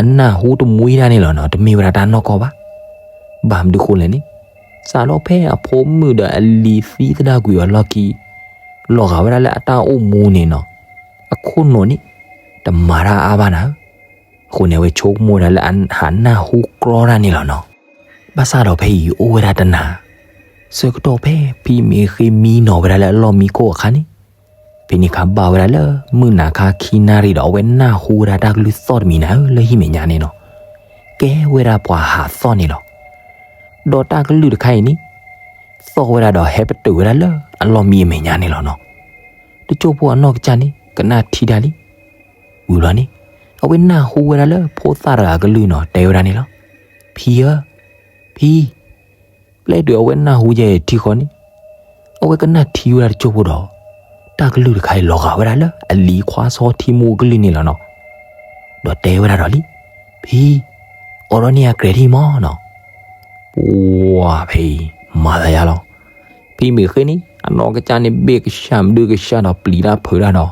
အနၢ်ဟူတမှံတၢ်န့ၣ်လီၤနီၤ တမ့ၢ်ဝဲဒၣ်တၢ်နီၢ်ကီၢ်ဘၣ်. ဘၣ်မနုၤဃိလဲၣ်န့ၣ် စးထီၣ်ဖဲအဖိမုၣ်ဒီးအလံၤသံသဒၣ်ကွံာ်အီၤလီၢ်ခံ လီၤဂာ်ဝဲဒၣ်လၢအတၢ်အိၣ်မူန့ၣ်နီၤ အခိၣ်နူာ်န့ၣ် တမၤတၢ်အါဘၣ်နၤဧၢ. အဃိန့ၣ် အဝဲဆိကမိၣ်ဝဲဒၣ်လၢအဟးနၢ်ဟူကြီတၢ်န့ၣ်လီၤနီၤ. ဘၣ်ဆၣ်ဒီးဖဲအံၤအိၣ်ဝဲဒၣ်တနၤ ဆၢကတီၢ်ဖဲဖံမ့ၢ်ဃ့မံနီၤဝဲဒၣ်လၢအလီၢ်မံခိၣ်အခါန့ၣ် ဖဲန့ၣ်အခါဘၣ်ဝဲဒၣ်လၢမုၢ်နၤခါခံနၣ်ရံၣ်ဒီး အဝဲနၢ်ဟူဝဲဒၣ်တၢ်ကလုၢ်သီၣ်တမံၤနၤဧၢ လၢဟံၣ်မဲာ်ညါန့ၣ်နီၤ. ကဲဝဲဒၣ်ပှၤဟးသီၣ်န့ၣ်လီၤ. ဒီးတၢ်ကလုၢ်တခါအံၤန့ၣ် သီၣ်ဝဲဒၣ်ဒီးဟဲပတုာ်ဝဲဒၣ်လၢအလီၢ်မံအမဲာ်ညါန့ၣ်လီၤနီၤ. တစိၢ်ဖိအနီၢ်ကစၢ်န့ၣ် ကနၣ်ထံတၢ်လံ. ဝံၤဘျီန့ၣ် အဝဲနၢ်ဟူဝဲဒၣ်လၢဖိသၣ်တဂၤအကလုၢ်နီၤ တဲဝဲဒၣ်န့ၣ်လီၤ. ဖံဧၢ, ဖံ, ပျဲတုၤအဝဲနၢ်ဟူယဲအံၤထံဃီန့ၣ် အဝဲကနၣ်ထံဝဲဒၣ်တစိၢ်ဖိဒီး တၢ်ကလုၢ်တခါအံၤလီၤဂာ်ဝဲဒၣ်လၢအလံၤခွါစီထံမူအကလုၢ်န့ၣ်လီၤနီၤ. ဒီးတဲဝဲဒၣ်ဒီးလံ, ဖံ, အိးထီၣ်န့ၢ်ယၤကြဲးထံၣ်မၢ်နီၤ. ပှၤဖဲအံၤ မၤသးယါလီၤ. ဖံမ့ၢ်ဃ့န့ၣ် အနီၢ်ကစၢ်န့ၣ် ဘ့ၣ်ကဆှၣ်မဒုကဆှၣ်ဒီးပျံၤတၢ်ဖုးတၢ်ဒီး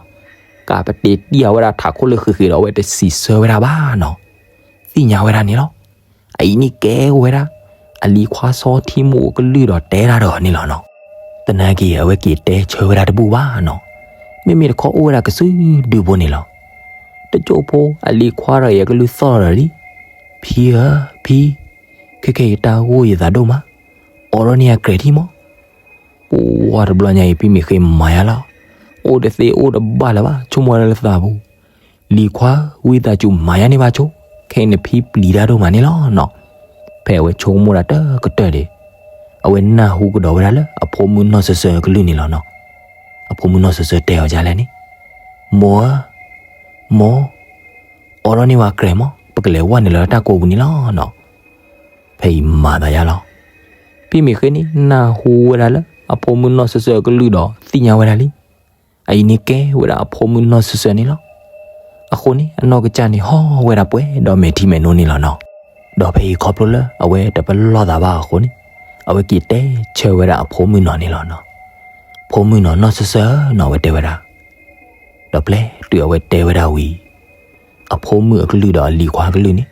ကးပတ့တံၢ်အဝဲဒၣ်ထးခိၣ်လၢဃ့ဃ့ဒီး အဝဲတစံးဆၢဝဲဒၣ်ဘၣ်နီၤ. သ့ၣ်ညါဝဲဒၣ်န့ၣ်လီၤ. အအံၤန့ၣ်ကဲဝဲဒၣ် အလံၤခွါစီထံမူအကလုၢ်ဒီးတဲဒၣ်ဒီးန့ၣ်လီၤနီၤ. သနာ်က့ အဝဲက့ၤတဲဆၢဝဲဒၣ်တဘူၣ်ဘၣ်နီၤ. မ့မ့ၢ်တခီအိၣ်ဝဲဒၣ်ကစုဒုဖိန့ၣ်လီၤ. တစိၢ်ဖိအလံၤခွါဒီးအံၤအကလုၢ်သီၣ်လီၤဒီးလံ, ဖံဧၢ, ဖံ, ခဲခဲအံၤတၢ်ဂိၢ်ယသးဒိၣ်မး, အိးထီၣ်န့ၢ်ယၤကြဲးထံၣ်မၢ်. ပှၤတဘျီညါအံၤ ဖံမ့ၢ်ဃ့မၤယါလီၤ. အိၣ်တသ့အိၣ်တဘၣ်လၢၤဘၣ် ဆိကမိၣ်ဝဲဒၣ်လၢသးပူၤ, လံၤခွါ ဝံသးစူၤမၤယါန့ၢ်ဘၣ်ဆိ, ခဲအံၤန့ၣ်ဖံပျံၤတၢ်ဒိၣ်မးန့ၣ်လီၤနီၤ. ဖဲအဝဲဆိကမိၣ်တၢ်တကတၢၢ်ဒီး အဝဲနၢ်ဟူကဒီးဝဲဒၣ်လၢအဖိမုၣ်နီၢ်စၢၤစၢၤအကလုၢ်န့ၣ်လီၤနီၤ. အဖိမုၣ်နီၢ်စၢၤစၢၤတဲအီၤဒ်လဲၣ်န့ၣ်, မိၢ်ဧၢ, မိၢ်, အိးထီၣ်န့ၢ်ဝဲကြဲးမၢ်, ပကလဲၤဝဲနုာ်လၢတၢ်ကိးပူၤန့ၣ်လီၤနီၤ. ဖဲအံၤမၤသးယါလီၤ. ဖံမ့ၢ်ဃ့န့ၣ် နၢ်ဟူဝဲဒၣ်လၢအဖိမုၣ်နီၢ်စၢၤစၢၤအကလုၢ်ဒီးသ့ၣ်ညါဝဲဒၣ်လံ အအံၤန့ၣ်ကဲဝဲဒၣ်အဖိမုၣ်နီၢ်စၢၤစၢၤန့ၣ်လီၤ. အဃိန့ၣ် အနီၢ်ကစၢ်န့ၣ်ဟီၣ်ဝဲဒၣ်ပှဲၤဒီးမဲာ်ထံမဲာ်နိန့ၣ်လီၤနီၤ. ဒီးဖဲအံၤခီဖျိလၢအဝဲတပလီၢ်သးဘၣ်အဃိန့ၣ် အဝဲက့ၤတဲဆၢဝဲဒၣ်အဖိမုၣ်နီၢ်န့ၣ်လီၤနီၤ. ဖိမုၣ်နီၢ်နီၢ်စၢၤစၢၤနီၤ အဝဲတဲဝဲဒၣ်. ဒီးပျဲတုၤအဝဲတဲဝဲဒၣ်ဝံၤ အဖိမုၣ်အကလုၢ်ဒီးအလံၤခွါအကလုၢ်န့ၣ်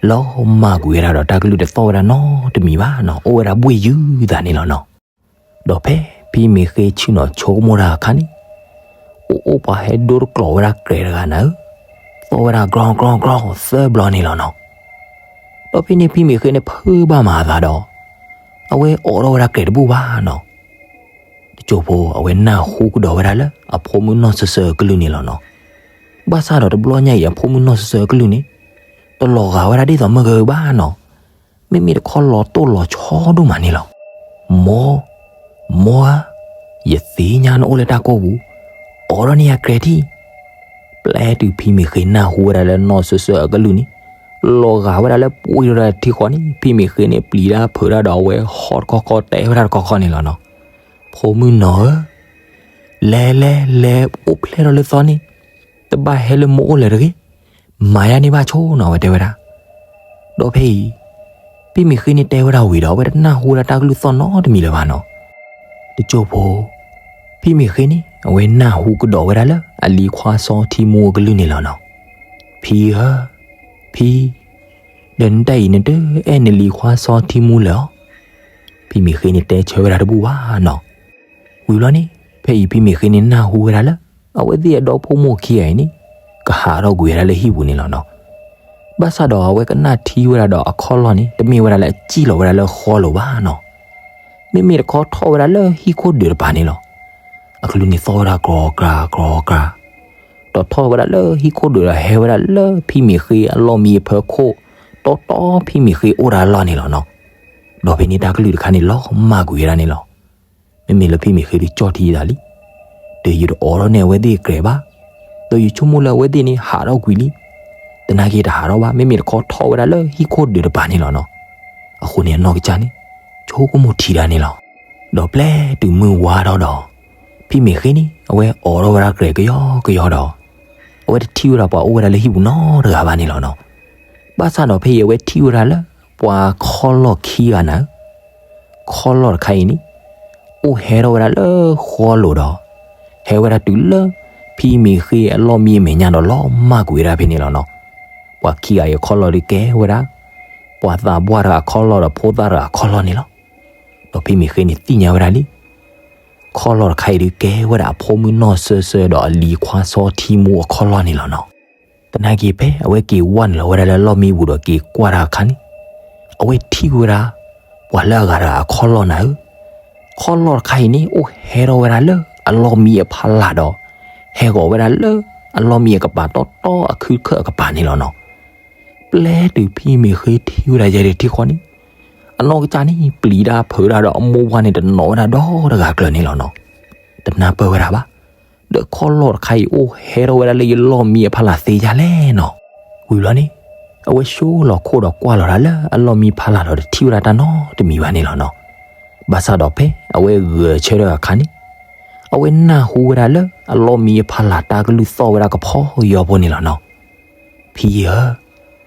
လီၤမၢ်ကွံာ်ဝဲဒၣ်ဒီးတၢ်ကလုၢ်တသီၣ်ဝဲဒၣ်နီတမံၤဘၣ်နီၤ, အိၣ်ဝဲဒၣ်ဘှ့ၣ်ယုၤသးန့ၣ်လီၤနီၤ. ဒီးဖဲဖံမ့ၢ်ဃ့ဆ့ၣ်နီၤဆိကမိၣ်တၢ်အခါန့ၣ် အိၣ်အိၣ်ပှၤဟဲဒိတကျိၤဝဲဒၣ်ကြဲးတဂၤနၤဧၢ, သီၣ်ဝဲဒၣ်ကြီကြီကြီသၢဘျီန့ၣ်လီၤနီၤ. ဒီးဖဲန့ၣ်ဖံမ့ၢ်ဃ့န့ၣ်ဖုးဘၣ်မၤအသးဒီး အဝဲအိးထီၣ်ဝဲဒၣ်ကြဲးတဘူၣ်ဘၣ်နီၤ. တစိၢ်ဖိအဝဲနၢ်ဟူကဒီးဝဲဒၣ်လၢအဖိမုၣ်နီၢ်စၢၤစၢၤအကလုၢ်န့ၣ်လီၤနီၤ. ဘၣ်ဆၣ်ဒီးတဘျီညါအံၤအဖိမုၣ်နီၢ်စၢၤစၢၤအကလုၢ်န့ၣ် တလီၤဂာ်ဝဲဒၣ်ဒ်သိးမုၢ်ဂၢၤဘၣ်နီၤ. မ့မ့ၢ်တခီလီၤတိၢ်လီၤဆီဒိၣ်မးန့ၣ်လီၤ. မိၢ်, မိၢ်ဧၢ, ယသ့ၣ်ညါနအိၣ်လၢတၢ်ကိၢ်ပူၤ, အိးထီၣ်န့ၢ်ယၤကြဲးထံၣ်. ပျဲတုၤဖံမ့ၢ်ဃ့နၢ်ဟူဝဲဒၣ်လၢနီၢ်စၢၤစၢၤအကလုၢ်န့ၣ် လီၤဂာ်ဝဲဒၣ်လၢပှ့ၤထီၣ်ဒၣ်ထံဃီန့ၣ် ဖံမ့ၢ်ဃ့န့ၣ်ပျံၤတၢ်ဖုးတၢ်ဒီးအဝဲဟီၣ်တခီခီတဲဝဲဒၣ်တခီခီန့ၣ်လီၤနီၤ. ဖိမုၣ်နီၢ်ဧၢ, လဲၤလဲၤလဲၤအိၣ်ဖျဲၣ်ထီၣ်လၢသီန့ၣ်, တဘၣ်ဟဲလၢမိၢ်အိၣ်လၢၤတဂ့ၤ, မၤယါန့ၢ်ဘၣ်ဆိနီၤ အဝဲတဲဝဲဒၣ်. ဒီးဖဲအံၤ ဖံမ့ၢ်ဃ့န့ၣ်တဲဝဲဒၣ်ဝံၤဒီး အဝဲတနၢ်ဟူဝဲဒၣ်တၢ်ကလုၢ်သီၣ်နီတမံၤလၢၤဘၣ်နီၤ. တစိၢ်ဖိ ဖံမ့ၢ်ဃ့န့ၣ် အဝဲနၢ်ဟူကဒီးဝဲဒၣ်လၢအလံၤခွါစီထံမူအကလုၢ်န့ၣ်လီၤနီၤ. ဖံဧၢ, ဖံ, ဒီးနတၢ်အံၤနတအဲၣ်နလံၤခွါစီထံမူလၢၤအီၤ. ဖံမ့ၢ်ဃ့န့ၣ်တဲဆၢဝဲဒၣ်တဘူၣ်ဘၣ်နီၤ. ဝံၤဘျီန့ၣ် ဖဲအံၤဖံမ့ၢ်ဃ့န့ၣ်နၢ်ဟူဝဲဒၣ်လၢ အဝဲသ့ၣ်အဒီဖိမိၢ်ခံဂၤအံၤန့ၣ် ကဟးထီၣ်ကွံာ်ဝဲဒၣ်လၢဟံၣ်ပူၤန့ၣ်လီၤနီၤ. ဘၣ်ဆၣ်ဒီးအဝဲကနၣ်ထံဝဲဒၣ်ဒီးအခီၣ်လီၢ်န့ၣ် တမ့ၢ်ဝဲဒၣ်လၢအစံၣ်လီၤဝဲဒၣ်လၢဃီလိၤဘၣ်နီၤ. မ့မ့ၢ်တခီထီၣ်ဝဲဒၣ်လၢဟံၣ်ခိၣ်ဒုးတပၤန့ၣ်လီၤ. အကလုၢ်န့ၣ်သီၣ်ဝဲဒၣ်ကြီကြီကြီကြီ, ဒီးထီၣ်ဝဲဒၣ်လၢဟံၣ်ခိၣ်ဒုးဒီးဟဲဝဲဒၣ်လၢဖံမ့ၢ်ဃ့အလီၢ်မံအဖၢခိၣ်, တီတီဖံမ့ၢ်ဃ့အိၣ်တၢ်လီၢ်န့ၣ်လီၤနီၤ. ဒီးဖဲန့ၣ်တၢ်ကလုၢ်တခါန့ၣ်လီၤမၢ်ကွံာ်ဝဲဒၣ်န့ၣ်လီၤ. မ့မ့ၢ်လၢဖံမ့ၢ်ဃ့ဒုးကၠီၣ်ထံသးလံ, ဒီးယတအိးထီၣ်န့ၢ်အဝဲသ့ၣ်ကြဲးဘၣ်, ဒီးယဆိကမိၣ်လၢအဝဲသ့ၣ်န့ၣ်ဟးထီၣ်ကွံာ်လံ. သနာ်က့တဟးထီၣ်ဘၣ် မ့မ့ၢ်တခီထီၣ်ဝဲဒၣ်လၢဟံၣ်ခိၣ်ဒုးတပၤန့ၣ်လီၤနီၤ. အဃိန့ၣ်အနီၢ်ကစၢ်န့ၣ် ဆိကမိၣ်ထံဒၣ်န့ၣ်လီၤ. ဒီးပျဲတုၤမုၢ်ဝါထီၣ်ဒီး ဖံမ့ၢ်ဃ့န့ၣ် အဝဲအိးထီၣ်ဝဲဒၣ်ကြဲးကယီကယီဒီး အဝဲတထံၣ်ဝဲဒၣ်ပှၤအိၣ်ဝဲဒၣ်လၢဟံၣ်ပူၤနီတဂၤဘၣ်န့ၣ်လီၤနီၤ. ဘၣ်ဆၣ်ဒီးဖဲအံၤအဝဲထံၣ်ဝဲဒၣ်လၢ ပှၤခီၣ်လီၢ်ခံဂၤနၤဧၢ, ခီၣ်လီၢ်တခါအံၤန့ၣ် အိၣ်ဟဲထီၣ်ဝဲဒၣ်လၢဃီလိၤဒီး ဟဲဝဲဒၣ်တုၤလၢ ဖံမ့ၢ်ဃ့အလီၢ်မံအမဲာ်ညါဒီးလီၤမၢ်ကွံာ်ဝဲဒၣ်ဖဲန့ၣ်လီၤနီၤ. ပှၤခံဂၤအံၤအခီၣ်လီၢ်ဒုးကဲဝဲဒၣ် ပှၤသးပှၢ်တဂၤအခီၣ်လီၢ်ဒီးဖိသၣ်တဂၤအခီၣ်လီၢ်န့ၣ်လီၤ. ဒီးဖံမ့ၢ်ဃ့န့ၣ်သ့ၣ်ညါဝဲဒၣ်လံ ခီၣ်လီၢ်တခါအံၤဒုးကဲဝဲဒၣ်အဖိမုၣ်နီၢ်စၢၤစၢၤဒီးအလံၤခွါစီထံမူအခီၣ်လီၢ်န့ၣ်လီၤနီၤ. သနာ်က့ဖဲအဝဲက့ၤဝဲနုာ်လီၤဝဲဒၣ်လၢလီၢ်မံပူၤဒီးက့ၤကွၢ်တၢ်အခါန့ၣ် အဝဲထံၣ်ဝဲဒၣ် ပှၤလၢအဂၤတဂၤအခီၣ်လီၢ်နၤဧၢ, ခီၣ်လီၢ်တခါအံၤန့ၣ် အိၣ်ဟဲထီၣ်ဝဲဒၣ်လၢအလီၢ်မံအဖီလာ်ဒီး ဟဲဂီၤဝဲဒၣ်လၢအလီၢ်မံအကပၤတီတီအခုၣ်ခုၣ်အကပၤန့ၣ်လီၤနီၤ. ပျဲတုၤဖံမ့ၢ်ဃ့ထံၣ်ဝဲဒၣ်ယဲၢ်ထံဃီန့ၣ် အနီၢ်ကစၢ်န့ၣ် ပျံၤတၢ်ဖုးတၢ်ဒီးအမိၢ်ဝါန့ၣ်တနီၤဝဲဒၣ်ဒီတဂၤကျၢၤန့ၣ်လီၤနီၤ. တနၢ်ပၢၢ်ဝဲဒၣ်ဘၣ်. ဒီးခီၣ်လီၢ်တခါအံၤအိၣ်ဟဲထီၣ်ဝဲဒၣ်လၢယလီၢ်မံအဖီလာ်သ့ယၤလဲၣ်နီၤ. ဝံၤဘျီန့ၣ် အဝဲဆိလီၤခိၣ်ဒီးကွၢ်လီၤဒၣ်လၢအလီၢ်မံဖီလာ်ဒီးတထံၣ်ဝဲဒၣ်တၢ်နီတမံၤဘၣ်န့ၣ်လီၤနီၤ. ဘၣ်ဆၣ်ဒီးဖဲအဝဲဂဲၤဆၢထၢၣ်အခါန့ၣ်, အဝဲနၢ်ဟူဝဲဒၣ်လၢအလီၢ်မံအဖီလာ်တၢ်ကလုၢ်သီၣ်ဝဲဒၣ်ကဖီယီဖိန့ၣ်လီၤနီၤ. ဖံဧၢ,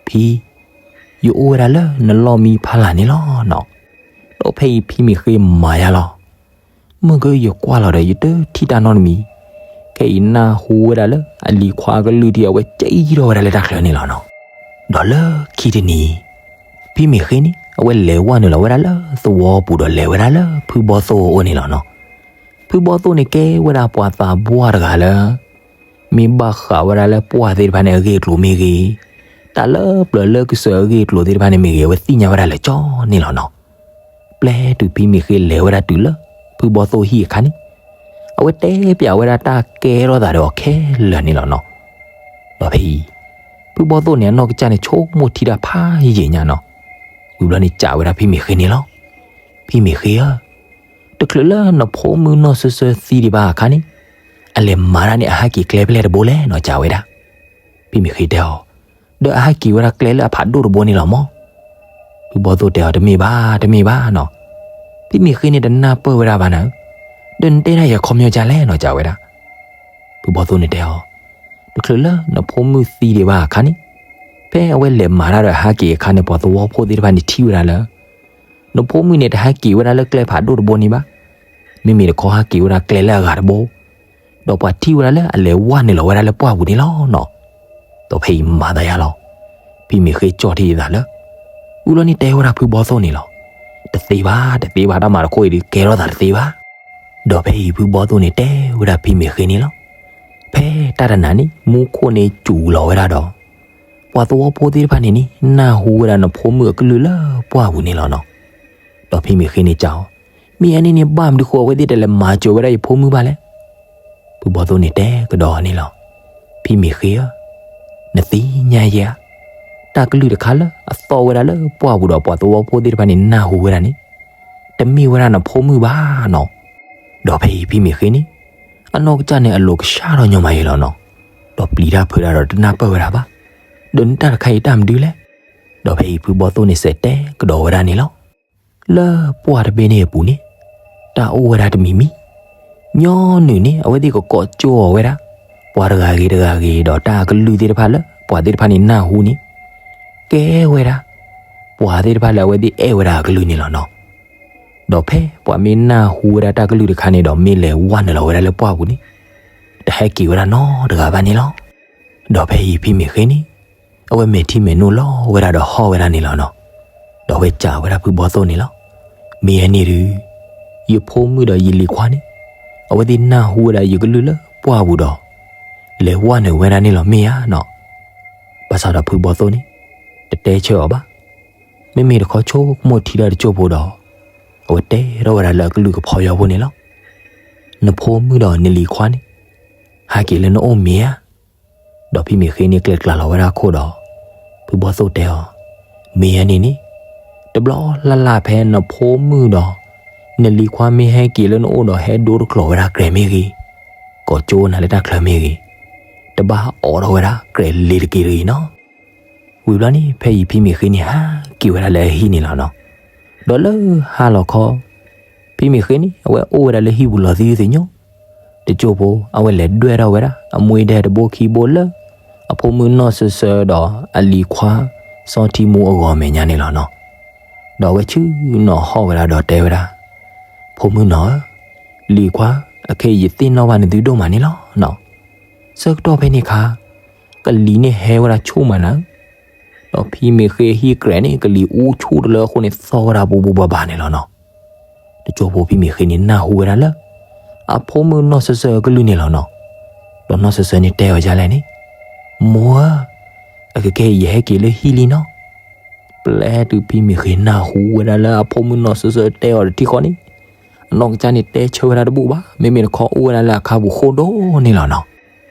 ဖံ, ယအိၣ်ဝဲဒၣ်လၢနလီၢ်မံဖီလာ်န့ၣ်လီၤနီၤ. ဒီးဖဲအံၤဖံမ့ၢ်ဃ့မၤယါလီၤ. မုၢ်ကယကွၢ်လီၤဒီးယတထံၣ်တၢ်နီတမံၤ, ခဲအံၤနၢ်ဟူဝဲဒၣ်လၢအလံၤခွါအကလုၢ်ဒ်အဝဲကံထီၣ်ဝဲဒၣ်လၢတၢ်ချၢန့ၣ်လီၤနီၤ. ဒီးလၢခံတနံၤ, ဖံမ့ၢ်ဃ့န့ၣ် အဝဲလဲၤဝဲနုာ်လီၤဝဲဒၣ်လၢသဝီပူၤဒီးလဲၤဝဲဒၣ်လၢဖုဘီသိၣ်အအိၣ်န့ၣ်လီၤနီၤ. ဖုဘီသိၣ်န့ၣ်ကဲဝဲဒၣ်ပှၤသးပှၢ်တဂၤလၢ မ့ၢ်ဘၣ်ဃးဝဲဒၣ်လၢပှၢ်သ့ၣ်တဖၣ်န့ၣ်အဂ့ၢ်အကျိၤမ့ၢ်ဂ့ၤ, တၢ်လၢပျၢၤလၢကစၢၤအဂ့ၢ်အကျိၤသ့ၣ်တဖၣ်န့ၣ်မ့ၢ်ဂ့ၤ အဝဲသ့ၣ်ညါဝဲဒၣ်လၢာ်ကၠီန့ၣ်လီၤနီၤ. ပျဲတုၤဖံမ့ၢ်ဃ့လဲၤဝဲဒၣ်တုၤလၢဖုဘီသိၣ်ဟံၣ်အခါန့ၣ်, အဝဲတဲပၠးဝဲဒၣ်တၢ်ကဲထီၣ်သးဒီးအီၤခဲလၢာ်န့ၣ်လီၤနီၤ. ဒီးဖဲအံၤ, ဖုဘီသိၣ်န့ၣ်အနီၢ်ကစၢ်န့ၣ်ဆိကမိၣ်ထံတၢ်ဖးယံာ်ညါနီၤ. ဝံၤဘျီန့ၣ်စံးဝဲဒၣ်ဖံမ့ၢ်ဃ့န့ၣ်လီၤ. ဖံမ့ၢ်ဃ့ဧၢ, တချုးလၢနဖိမုၣ်နီၢ်စၢၤစၢၤသံဒံးဘၣ်အခါန့ၣ်, အလဲၤမၤတၢ်န့ၣ်အဟဲက့ၤကျဲဖဲလဲၣ်တဘိလဲၣ်နီၤ စံးဝဲဒၣ်. ဖံမ့ၢ်ဃ့တဲအီၤ, ဒီးအဟဲက့ၤဝဲဒၣ်ကျဲလၢအဖးဒိၣ်တဘိန့ၣ်လီၤမၢ်. ဖုဘီသိၣ်တဲအီၤ တမ့ၢ်ဘၣ် တမ့ၢ်ဘၣ်နီၤ. ဖံမ့ၢ်ဃ့န့ၣ်တနၢ်ပၢၢ်ဝဲဒၣ်ဘၣ်နၤဧၢ, ဒီးနတဲဒၣ်ယၤခီပညီဒ်လဲၣ်နီၤ စံးဝဲဒၣ်. ဖုဘီသိၣ်န့ၣ်တဲအီၤ, တချုးလၢနဖိမုၣ်သံဒံးဘၣ်အခါန့ၣ်, ဖဲအဝဲလဲၤမၤတၢ်ဒီးအဟဲက့ၤအခါန့ၣ် ပှၤသဝီဖိသ့ၣ်တဖၣ်န့ၣ်ထံၣ်ဝဲဒၣ်လၢ နဖိမုၣ်န့ၣ်တဟဲက့ၤဝဲဒၣ်လၢကျဲဖးဒိၣ်တဘိန့ၣ်ဘၣ်. မ့မ့ၢ်တခီဟဲက့ၤဝဲဒၣ်ကျဲလၢအဂၤတဘိ, ဒီးပှၤထံၣ်ဝဲဒၣ်လၢအလဲၤဝဲနုာ်လီၤဝဲဒၣ်လၢပှၢ်ပူၤန့ၣ်လီၤနီၤ. ဒီးဖဲအံၤမၤသးယါလီၤ. ဖံမ့ၢ်ဃ့ကၠီၣ်ထံအသးလၢ ဝံၤလီၤန့ၣ်တဲဝဲဒၣ်ဖုဘီသိၣ်န့ၣ်လီၤ. တသ့ဘၣ် တသ့ဘၣ် တၢ်မၤတခီအံၤဒုးကဲထီၣ်သးတသ့ဘၣ်. ဒီးဖဲအံၤဖုဘီသိၣ်န့ၣ်တဲဝဲဒၣ်ဖံမ့ၢ်ဃ့န့ၣ်လီၤ. ဖဲတၢ်တနၤန့ၣ် မူခိၣ်န့ၣ်စူၤလီၤဝဲဒၣ်ဒီး ပှၤသဝီဖိသ့ၣ်တဖၣ်န့ၣ်န့ၣ် နၢ်ဟူဝဲဒၣ်နဖိမုၣ်အကလုၢ်လၢပှၢ်ပူၤန့ၣ်လီၤနီၤ. ဒီးဖံမ့ၢ်ဃ့န့ၣ်စံးအီၤ, မ့ၢ်အန့ၣ်န့ၣ် ဘၣ်မနုၤဃိအဝဲသ့ၣ်တလဲၤမၤစၢၤဝဲဒၣ်ယဖိမုၣ်ဘၣ်လဲၣ်. ဖုဘီသိၣ်န့ၣ်တဲကဒီးအီၤန့ၣ်လီၤ. ဖံမ့ၢ်ဃ့ဧၢ, နသ့ၣ်ညါယဲဧါ, တၢ်ကလုၢ်တခါလၢအသီၣ်ဝဲဒၣ်လၢပှၢ်ပူၤဒီးပှၤသဝီဖိသ့ၣ်တဖၣ်န့ၣ်နၢ်ဟူဝဲဒၣ်န့ၣ်, တမ့ၢ်ဝဲဒၣ်နဖိမုၣ်ဘၣ်နီၤ. ဒီးဖဲအံၤဖံမ့ၢ်ဃ့န့ၣ် အနီၢ်ကစၢ်န့ၣ်အလိၤကဆှၣ်ထီၣ်ညီမးယဲလီၤနီၤ. ဒီးပျံၤတၢ်ဖုးတၢ်ဒီးတနၢ်ပၢၢ်ဝဲဒၣ်ဘၣ်. ဒီးနတၢ်တခါအံၤတၢ်မနုၤလဲၣ်. ဒီးဖဲအံၤဖုဘီသိၣ်န့ၣ်စံးတဲကဒီးဝဲဒၣ်န့ၣ်လီၤ. လၢပှၢ်တဘ့ၣ်န့ၣ်အပူၤန့ၣ် တၢ်အိၣ်ဝဲဒၣ်တမံၤမံၤ, ညီနုၢ်န့ၣ် အဝဲသ့ၣ်ကကိးကၠိအီၤဝဲဒၣ် ပှၤတဂၤဂ့ၤတဂၤဂ့ၤ ဒီးတၢ်ကလုၢ်သ့ၣ်တဖၣ်လၢပှၤသ့ၣ်တဖၣ်န့ၣ်နၢ်ဟူန့ၣ် ကဲဝဲဒၣ် ပှၤသ့ၣ်တဖၣ်လၢအဝဲသ့ၣ်အဲၣ်ဝဲဒၣ်အကလုၢ်န့ၣ်လီၤနီၤ. ဒီးဖဲပှၤမ့ၢ်နၢ်ဟူဝဲဒၣ်တၢ်ကလုၢ်တခါန့ၣ်ဒီး မ့ၢ်လဲၤဝဲနုာ်လီၤဝဲဒၣ်လၢပှၢ်ပူၤန့ၣ် တဟဲက့ၤဝဲဒၣ်နီတဂၤဘၣ်န့ၣ်လီၤ. ဒီးဖဲအံၤဖံမ့ၢ်ဃ့န့ၣ် အဝဲမဲာ်ထံမဲာ်နိလီၤဝဲဒၣ်ဒီးဟီၣ်ဝဲဒၣ်န့ၣ်လီၤနီၤ. ဒီးအဝဲစံးဝဲဒၣ်ဖုဘီသိၣ်န့ၣ်လီၤ. မ့ၢ်အန့ၣ်ဒုး ယဖိမုၣ်ဒီးယလံၤခွါန့ၣ် အဝဲသ့ၣ်နၢ်ဟူဝဲဒၣ်ယကလုၢ်လၢပှၢ်ပူၤဒီး လဲၤဝဲနုာ်ဝဲဒၣ်န့ၣ်လီၤမ့ၢ်ဧါနီၤ. ဘၣ်ဆၣ်ဒီးဖုဘီသိၣ်န့ၣ် တတဲဆၢအီၤဘၣ်. မ့မ့ၢ်တခီဆိကမိၣ်ထံဒီးတစိၢ်ဖိဒီး အဝဲတဲထီၣ်ဝဲဒၣ်လၢအကလုၢ်ကဖီယီဖိန့ၣ်လီၤ. နဖိမုၣ်ဒီးနလံၤခွါန့ၣ် ဟဲက့ၤလၢနအိၣ်မ့ၢ်ဧါ. ဒီးဖံမ့ၢ်ဃ့န့ၣ်ကျဲၤကျါလီၤဝဲဒၣ်အခိၣ်ဒီး ဖုဘီသိၣ်တဲအီၤ, မ့ၢ်အန့ၣ်န့ၣ် တဘျီလၢ်လၢ်ဖဲနဖိမုၣ်ဒီး နလံၤခွါမ့ၢ်ဟဲက့ၤလၢနအိၣ်ဒီးဟဲဒိတကျိၤဝဲဒၣ်ကြဲးမ့ၢ်ဂ့ၤ, ကိးကၠိနၤလၢတၢ်ချၢမ့ၢ်ဂ့ၤ, တဘၣ်အိးထီၣ်ဝဲဒၣ်ကြဲးလ့ၤတက့ၢ်တဂ့ၤနီၤ. ဝံၤဘျီန့ၣ် ဖဲအံၤဖံမ့ၢ်ဃ့န့ၣ်ဟးက့ၤဝဲဒၣ်လၢအဟံၣ်န့ၣ်လီၤနီၤ. ဒီးလၢဟါလီၤခီ ဖံမ့ၢ်ဃ့န့ၣ် အဝဲအိၣ်ဝဲဒၣ်လၢဟံၣ်ပူၤလီၤသံသ့ၣ်ညိ တစိၢ်ဖိ အဝဲလဲၤဒွဲၣ်ထီၣ်ဝဲဒၣ် အမူအဒါတဘိခံဘိလၢ အဖိမုၣ်နီၢ်စၢၤစၢၤဒီးအလံၤခွါ စီၤထံမူအဂီၢ်မဲာ်ညါန့ၣ်လီၤနီၤ. ဒီးအဝဲဆ့ၣ်နီၤဟီၣ်ဝဲဒၣ်ဒီးတဲဝဲဒၣ်, ဖိမုၣ်နီၢ်ဧၢ, လံၤခွါ, အခဲအံၤယသ့ၣ်နီၣ်ဘၣ်နသုဒိၣ်မးန့ၣ်လီၤနီၤ. ဆၢကတီၢ်ဖဲန့ၣ်အခါ ကလံၤန့ၣ်ဟဲဝဲဒၣ်ဆူၣ်မးနၤဧၢ, ဒီးဖံမ့ၢ်ဃ့ဟံၣ်ကြဲးန့ၣ် ကလံၤအူဆူၣ်တလၢအဃိန့ၣ် သီၣ်ဝဲဒၣ်ဘူးဘူးဘၣ်ဘၣ်န့ၣ်လီၤနီၤ. တစိၢ်ဖိဖံမ့ၢ်ဃ့န့ၣ်နၢ်ဟူဝဲဒၣ်လၢ အဖိမုၣ်နီၢ်စၢၤစၢၤအကလုၢ်န့ၣ်လီၤနီၤ. ဒီးနီၢ်စၢၤစၢၤန့ၣ်တဲအီၤဒ်လဲၣ်န့ၣ်, မိၢ်ဧၢ, အကကဲအံၤယဟဲက့ၤလၢဟံၣ်လံနီၤ. ပျဲတုၤဖံမ့ၢ်ဃ့နၢ်ဟူဝဲဒၣ်လၢအဖိမုၣ်နီၢ်စၢၤစၢၤတဲအီၤတထံၣ်ဃီန့ၣ်, အနီၢ်ကစၢ်န့ၣ်တဲဆၢဝဲဒၣ်တဘူၣ်ဘၣ်, မ့မ့ၢ်တခီအိၣ်ဝဲဒၣ်လၢအခါပူၤဃိဒိၣ်န့ၣ်လီၤနီၤ.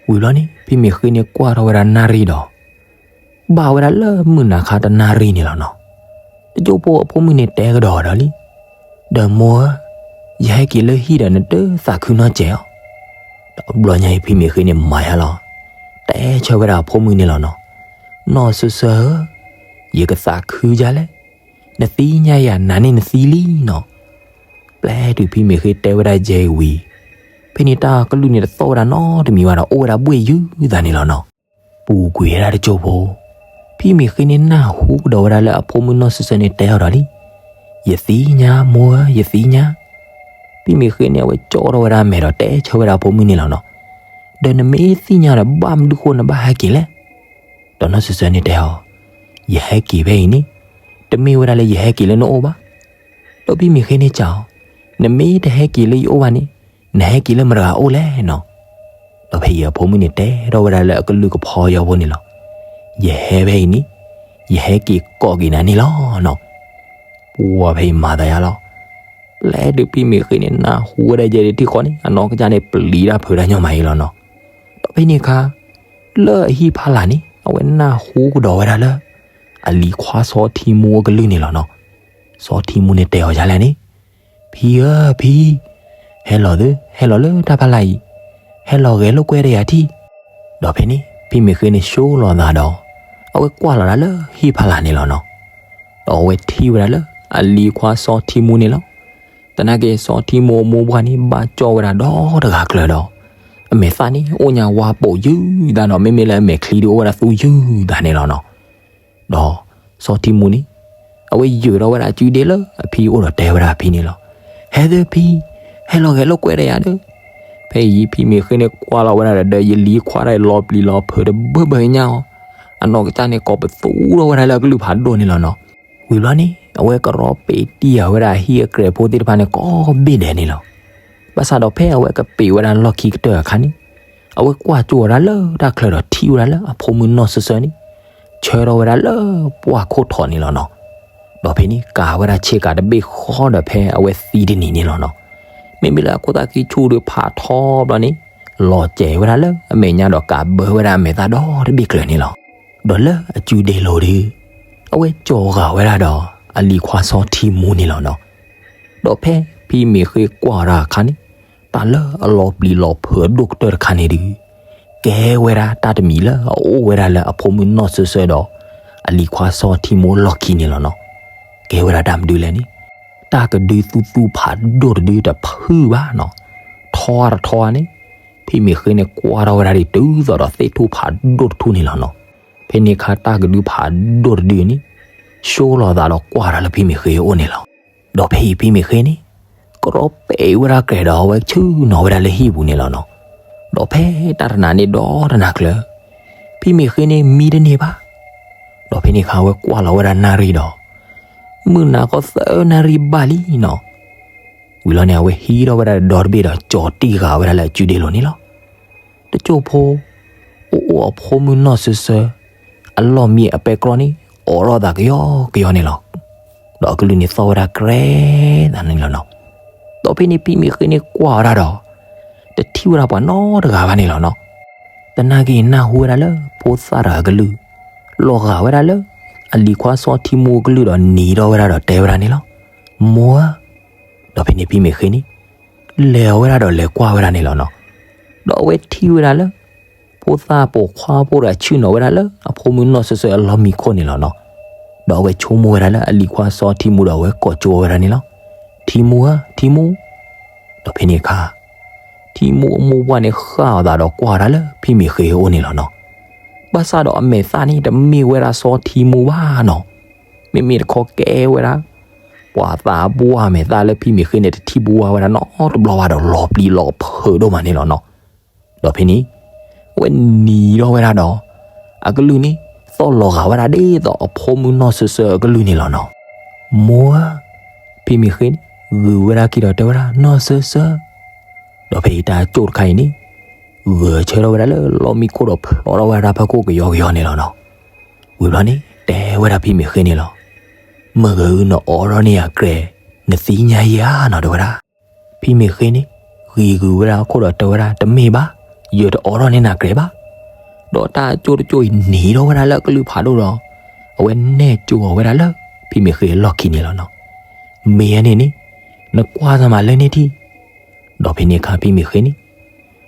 ဝံၤဘျီန့ၣ် ဖံမ့ၢ်ဃ့န့ၣ်ကွၢ်ထီၣ်ဝဲဒၣ်နၣ်ရံၣ်ဒီး ဘၣ်ဝဲဒၣ်လၢမုၢ်နၤခါတနၣ်ရံၣ်န့ၣ်လီၤနီၤ. တစိၢ်ဖိအဖိမုၣ်န့ၣ်တဲကဒီးဒီးလံ, ဒီးမိၢ်ဧၢ, ယဟဲက့ၤလၢဟံၣ်ဒီးနတသးခုနီတစဲးဧါ. ဒီးဘျီညါအံၤဖံမ့ၢ်ဃ့န့ၣ်မၤယါလီၤ, တဲဆၢဝဲဒၣ်အဖိမုၣ်န့ၣ်လီၤနီၤ. နီၢ်စၢၤစၢၤဧၢ, ယကသးခုဒ်လဲၣ်, နသ့ၣ်ညါယၤနၤန့ၣ်နသံလံနီၤ. ပျဲတုၤဖံမ့ၢ်ဃ့တဲဝဲဒၣ်ယဲအံၤဝံၤ, ဖဲန့ၣ်တၢ်ကလုၢ်န့ၣ်တသီၣ်ဝဲဒၣ်နီတမံၤဘၣ်ဒီး အိၣ်ဝဲဒၣ်ဘှ့ၣ်ယုၢ်သးန့ၣ်လီၤနီၤ. ပူၤကွံာ်ဝဲဒၣ်တစိၢ်ဖိ, ဖံမ့ၢ်ဃ့န့ၣ်နၢ်ဟူကဒီးဝဲဒၣ်လၢအဖိမုၣ်နီၢ်စၢၤစၢၤန့ၣ်တဲအီၤဒီးလံ, ယသံညါ မိၢ်ဧၢ ယသံညါ. ဖံမ့ၢ်ဃ့န့ၣ် အဝဲကၠီထီၣ်ဝဲဒၣ်အမဲာ်ဒီးတဲဆၢဝဲဒၣ်အဖိမုၣ်န့ၣ်လီၤနီၤ. ဒီးနမ့ၢ်သံညါဒီး ဘၣ်မနုၤဃိနဘၣ်ဟဲက့ၤလဲၣ်. ဒီးနီၢ်စၢၤစၢၤန့ၣ်တဲအီၤ, ယဟဲက့ၤဖဲအံၤန့ၣ် တမ့ၢ်ဝဲဒၣ်လၢယဟဲက့ၤလၢနအိၣ်ဘၣ်. ဒီးဖံမ့ၢ်ဃ့န့ၣ်စံးအီၤ, နမ့ၢ်တဟဲက့ၤလၢယအိၣ်ဘၣ်န့ၣ် နဟဲက့ၤလၢမတၤဂၤအိၣ်လဲၣ်နီၤ. ဒီးဖဲအံၤအဖိမုၣ်န့ၣ်တဲထီၣ်ဝဲဒၣ်လၢအကလုၢ်ကဖီယီဖိန့ၣ်လီၤ. ယဟဲဖဲအံၤန့ၣ် ယဟဲက့ၤကိးက့ၤနၤန့ၣ်လီၤနီၤ. ပှၤဖဲအံၤမၤသးယါလီၤ. ပျဲတုၤဖံမ့ၢ်ဃ့န့ၣ် နၢ်ဟူဝဲဒၣ်ယဲဒၣ်ထံၣ်ဃီန့ၣ် အနီၢ်ကစၢ်န့ၣ်ပျံၤတၢ်ဖုးတၢ်ညီမးအံၤလီၤနီၤ. ဒီးဖဲန့ၣ်အခါ လၢအဟံၣ်ဖီလာ်န့ၣ် အဝဲနၢ်ဟူကဒီးဝဲဒၣ်လၢ အလံၤခွါစီၤထံမူအကလုၢ်န့ၣ်လီၤနီၤ. စီၤထံမူန့ၣ်တဲအီၤဒ်လဲၣ်န့ၣ်, ဖံဧၢဖံ, ဟဲလီၤသု ဟဲလီၤလၢတၢ်ဖီလာ်အံၤ, ဟဲလီၤဂဲၤလိာ်ကွဲတယၤထံၣ်. ဒီးဖဲန့ၣ် ဖံမ့ၢ်ဃ့န့ၣ်ဆိလီၤသးဒီး အဝဲကွၢ်လီၤဒၣ်လၢဟံၣ်ဖီလာ်န့ၣ်လီၤနီၤ. ဒီးအဝဲထံၣ်ဝဲဒၣ်လၢအလံၤခွါစီၤထံမူန့ၣ်လီၤ. သနာ်က့စီၤထံမူအမိၢ်ပှၢ်န့ၣ် ဘၣ်ကၠီဝဲဒၣ်ဒီတဂၤကျၢၤဒီး အမဲာ်သၣ်န့ၣ် အိၣ်ညါဝါပိာ်ယုၢ်သးဒီး မ့မ့ၢ်လၢအမဲာ်ချံဒုးအိၣ်ဝဲဒၣ်သူယုၢ်သးန့ၣ်လီၤနီၤ. ဒီးစီၤထံမူန့ၣ် အဝဲယုာ်ထီၣ်ဝဲဒၣ်အစုဒ့လၢအဖံအိၣ်ဒီးတဲဝဲဒၣ်အဖံန့ၣ်လီၤ. ဟဲသုဖံ, ဟဲလီၤဂဲၤလိာ်ကွဲတယၤဒီး. ဖဲအံၤဖံမ့ၢ်ဃ့န့ၣ်ကွၢ်လီၤဝဲဒၣ်ဒီး ယလံၤခွါတၢ်လီၤပျံၤလီၤဖုးတဘၢဘၢညါအီၤ, အနီၢ်ကစၢ်န့ၣ် ကိးပသူထီၣ်ဝဲဒၣ်လၢအကလုၢ်ဖးဒိၣ်န့ၣ်လီၤနီၤ. ဝံၤဘျီန့ၣ် အဝဲကရီပ့ၤတံၢ်ဃာ်ဝဲဒၣ်အဟံၣ်အကြဲးဖိသ့ၣ်တဖၣ်န့ၣ် ကိးဘ့ၣ်ဒဲးန့ၣ်လီၤ. ဘၣ်ဆၣ်ဒီးဖဲအဝဲကပ့ၤဝဲဒၣ်လီၢ်ခံကတၢၢ်အခါန့ၣ် အဝဲကွၢ်ကၠိဝဲဒၣ်လၢတၢ်ချၢဒီးထံၣ်ဝဲဒၣ်လၢအဖိမုၣ်နီၢ်စၢၤစၢၤန့ၣ် ဆၢထီၣ်ဝဲဒၣ်လၢပှၢ်ခိၣ်ထီးန့ၣ်လီၤနီၤ. ဒီးဖဲန့ၣ် ကၤဝဲဒၣ်ဆ့ကၤတဘ့ၣ်ဃီဒီးဖဲအဝဲသံတနံၤန့ၣ်လီၤနီၤ. မ့မ့ၢ်လၢအခိၣ်သၣ်ခံဆူၣ်ဒီးဖးထီဘျီန့ၣ် လီၤစဲၤဝဲဒၣ်လၢအမဲာ်ညါဒီးကးဘၢဝဲဒၣ်အမဲာ်သၣ်ဒီတဘ့ၣ်ကျၢၤန့ၣ်လီၤ. ဒီးလၢအစုဒ့လိၤဒီး အဝဲကၠီၤဃာ်ဝဲဒၣ်ဒီး အလံၤခွါစီၤထံမူန့ၣ်လီၤနီၤ. ဒီးဖဲဖံမ့ၢ်ဃ့ကွၢ်တၢ်အခါန့ၣ် တၢ်လၢအလီၤပျံၤလီၤဖုးအဒိၣ်ကတၢၢ်တခါန့ၣ်ဒီး ကဲဝဲဒၣ်တၢ်တမံၤလၢအအိၣ်ဝဲဒၣ်လၢအဖိမုၣ်နီၢ်စၢၤစၢၤဒီး အလံၤခွါစီၤထံမူအလီၢ်ခံန့ၣ်လီၤနီၤ. ကဲဝဲဒၣ်တၢ်မနုၤလဲၣ်န့ၣ် တၢ်ကဒုသူသူဖးဒိၣ်တဒုတဖုၣ်ဘၣ်နီၤ. ထီတထီန့ၣ် ဖံမ့ၢ်ဃ့န့ၣ်ကွၢ်ထီၣ်ဝဲဒၣ်ဒ်တုၤသိးဒီးသ့ၣ်ထူၣ်ဖးဒိၣ်တထူၣ်န့ၣ်လီၤနီၤ. ဖဲန့ၣ်အခါတၢ်ကဒုဖးဒိၣ်တဒုန့ၣ် ဆိလီၤသးဒီးကွၢ်တၢ်လၢဖံမ့ၢ်ဃ့အအိၣ်န့ၣ်လီၤ. ဒီးဖဲအံၤဖံမ့ၢ်ဃ့န့ၣ် ကရီပ့ၤဝဲဒၣ်ကြဲးဒီးအဝဲဆ့ၣ်နီၤဝဲဒၣ်လၢဟံၣ်ပူၤန့ၣ်လီၤနီၤ. ဒီးဖဲတၢ်တနၤန့ၣ်ဒီးတနၤကျၢၤ ဖံမ့ၢ်ဃ့န့ၣ်မံတန့ၢ်ဘၣ်. ဒီးဖဲန့ၣ်အခါအဝဲကွၢ်လီၤဝဲဒၣ်နၣ်ရံၣ်ဒီး မုၢ်နၤခီသၢနၣ်ရံၣ်ဘၣ်လံနီၤ. ဝံၤလီၤန့ၣ် အဝဲဟံးထီၣ်ဝဲဒၣ်ဒီတဘ့ၣ်ဒီးကၠီၤတံၢ်ဃာ်ဝဲဒၣ်လၢအစုဒ့လိၤန့ၣ်လီၤ. တစိၢ်ဖိ အိၣ်အိၣ်အဖိမုၣ်နီၢ်စၢၤစၢၤ အလီၢ်မံအပဲတြီန့ၣ် အိးထီၣ်သးကယီကယီန့ၣ်လီၤ. ဒီးအကလုၢ်န့ၣ်သီၣ်ဝဲဒၣ်ကြဲးသးန့ၣ်လီၤနီၤ. ဒီးဖဲန့ၣ်ဖံမ့ၢ်ဃ့န့ၣ်ကွၢ်ဝဲဒၣ်ဒီး တထံၣ်ဝဲဒၣ်ပှၤနီတဂၤဘၣ်န့ၣ်လီၤနီၤ. သနာ်က့နၢ်ဟူဝဲဒၣ်လၢဖိသၣ်တဂၤအကလုၢ် လီၤဂာ်ဝဲဒၣ်လၢ အလံၤခွါစီၤထံမူအကလုၢ်ဒီးနံၤထီၣ်ဝဲဒၣ်ဒီးတဲဝဲဒၣ်န့ၣ်လီၤ. မိၢ်ဧၢ, ဒီးဖဲန့ၣ်ဖံမ့ၢ်ဃ့န့ၣ် လဲၤအီၤဝဲဒၣ်ဒီးလဲၤကွၢ်ဝဲဒၣ်န့ၣ်လီၤနီၤ. ဒီးအဝဲထံၣ်ဝဲဒၣ်လၢ ဖိသၣ်ပိာ်ခွါဖိတဂၤဆ့ၣ်နီၤဝဲဒၣ်လၢ အဖိမုၣ်နီၢ်စၢၤစၢၤအလီၢ်မံခိၣ်န့ၣ်လီၤနီၤ. ဒီးအဝဲဆိကမိၣ်ဝဲဒၣ်လၢအလံၤခွါစီၤထံမူဒီးအဝဲကိးကၠိဝဲဒၣ်န့ၣ်လီၤ. ထံမူဧၢ, ထံမူ. ဒီးဖဲန့ၣ်အခါ ထံမူအမိၢ်ပှၢ်န့ၣ်ဃၣ်အီၤသးဒီးကွၢ်ဝဲဒၣ်လၢဖံမ့ၢ်ဃ့အအိၣ်န့ၣ်လီၤနီၤ. ဘၣ်ဆၣ်ဒီးအမဲာ်သၣ်န့ၣ်တမ့ၢ်ဝဲဒၣ်စီၤထံမူဘၣ်နီၤ. မ့မ့ၢ်တခီကဲဝဲဒၣ် ပှၤသးပှၢ်အမဲာ်သၣ်လၢဖံမ့ၢ်ဃ့န့ၣ်တထံၣ်ဘၣ်ဝဲဒၣ်နီတဘျီဘၣ်ဒီးလီၤပျံၤလီၤဖုးဒိၣ်မးန့ၣ်လီၤနီၤ. ဒီးဖဲန့ၣ် အဝဲနံၤထီၣ်ဝဲဒၣ်ဒီး အကလုၢ်န့ၣ် သီၣ်လီၤဂာ်ဝဲဒၣ်ဒ်သိးအဖိမုၣ်နီၢ်စၢၤစၢၤအကလုၢ်န့ၣ်လီၤနီၤ. မိၢ်ဧၢ, ဖံမ့ၢ်ဃ့န့ၣ် ဂုာ်ဝဲဒၣ်ခံဒီးတဲဝဲဒၣ် နီၢ်စၢၤစၢၤ. ဒီးဖဲအံၤတၢ်ကၠိၣ်တခါအံၤန့ၣ် ဂဲၤဆၢထၢၣ်ဝဲဒၣ်လၢလီမံခိၣ်ဒီးဖျိးထီၣ်ဝဲဒၣ်တၢ်ဖီခိၣ်ကယီကယီန့ၣ်လီၤနီၤ. ဝံၤဘျီန့ၣ် တဲဝဲဒၣ်ဖံမ့ၢ်ဃ့န့ၣ်လီၤ. မ့ၢ်ဂ့ၤ နအိးထီၣ်န့ၢ်ယၤကြဲး နသ့ၣ်ညါယၤနီၤ တဲဝဲဒၣ်. ဖံမ့ၢ်ဃ့န့ၣ် ဂ့ၤဂုာ်ဝဲဒၣ်အခိၣ်ဒီးတဲဝဲဒၣ် တမ့ၢ်ဘၣ်, ယတအိးထီၣ်န့ၢ်နၤကြဲးဘၣ်. ဒီးတၢ်ကၠိၣ်တကၠိၣ်အံၤနံၤထီၣ်ဝဲဒၣ်လၢအကလုၢ်ဖးဒိၣ်ဒီး အဝဲနဲၣ်ကၠိအီၤဝဲဒၣ်လၢ ဖံမ့ၢ်ဃ့အလီၢ်ခံန့ၣ်လီၤနီၤ. မ့ၢ်အန့ၣ်န့ၣ် နကွၢ်စၢ်မးလၢန့ၣ်ထံၣ်. ဒီးဖဲန့ၣ်အခါဖံမ့ၢ်ဃ့န့ၣ်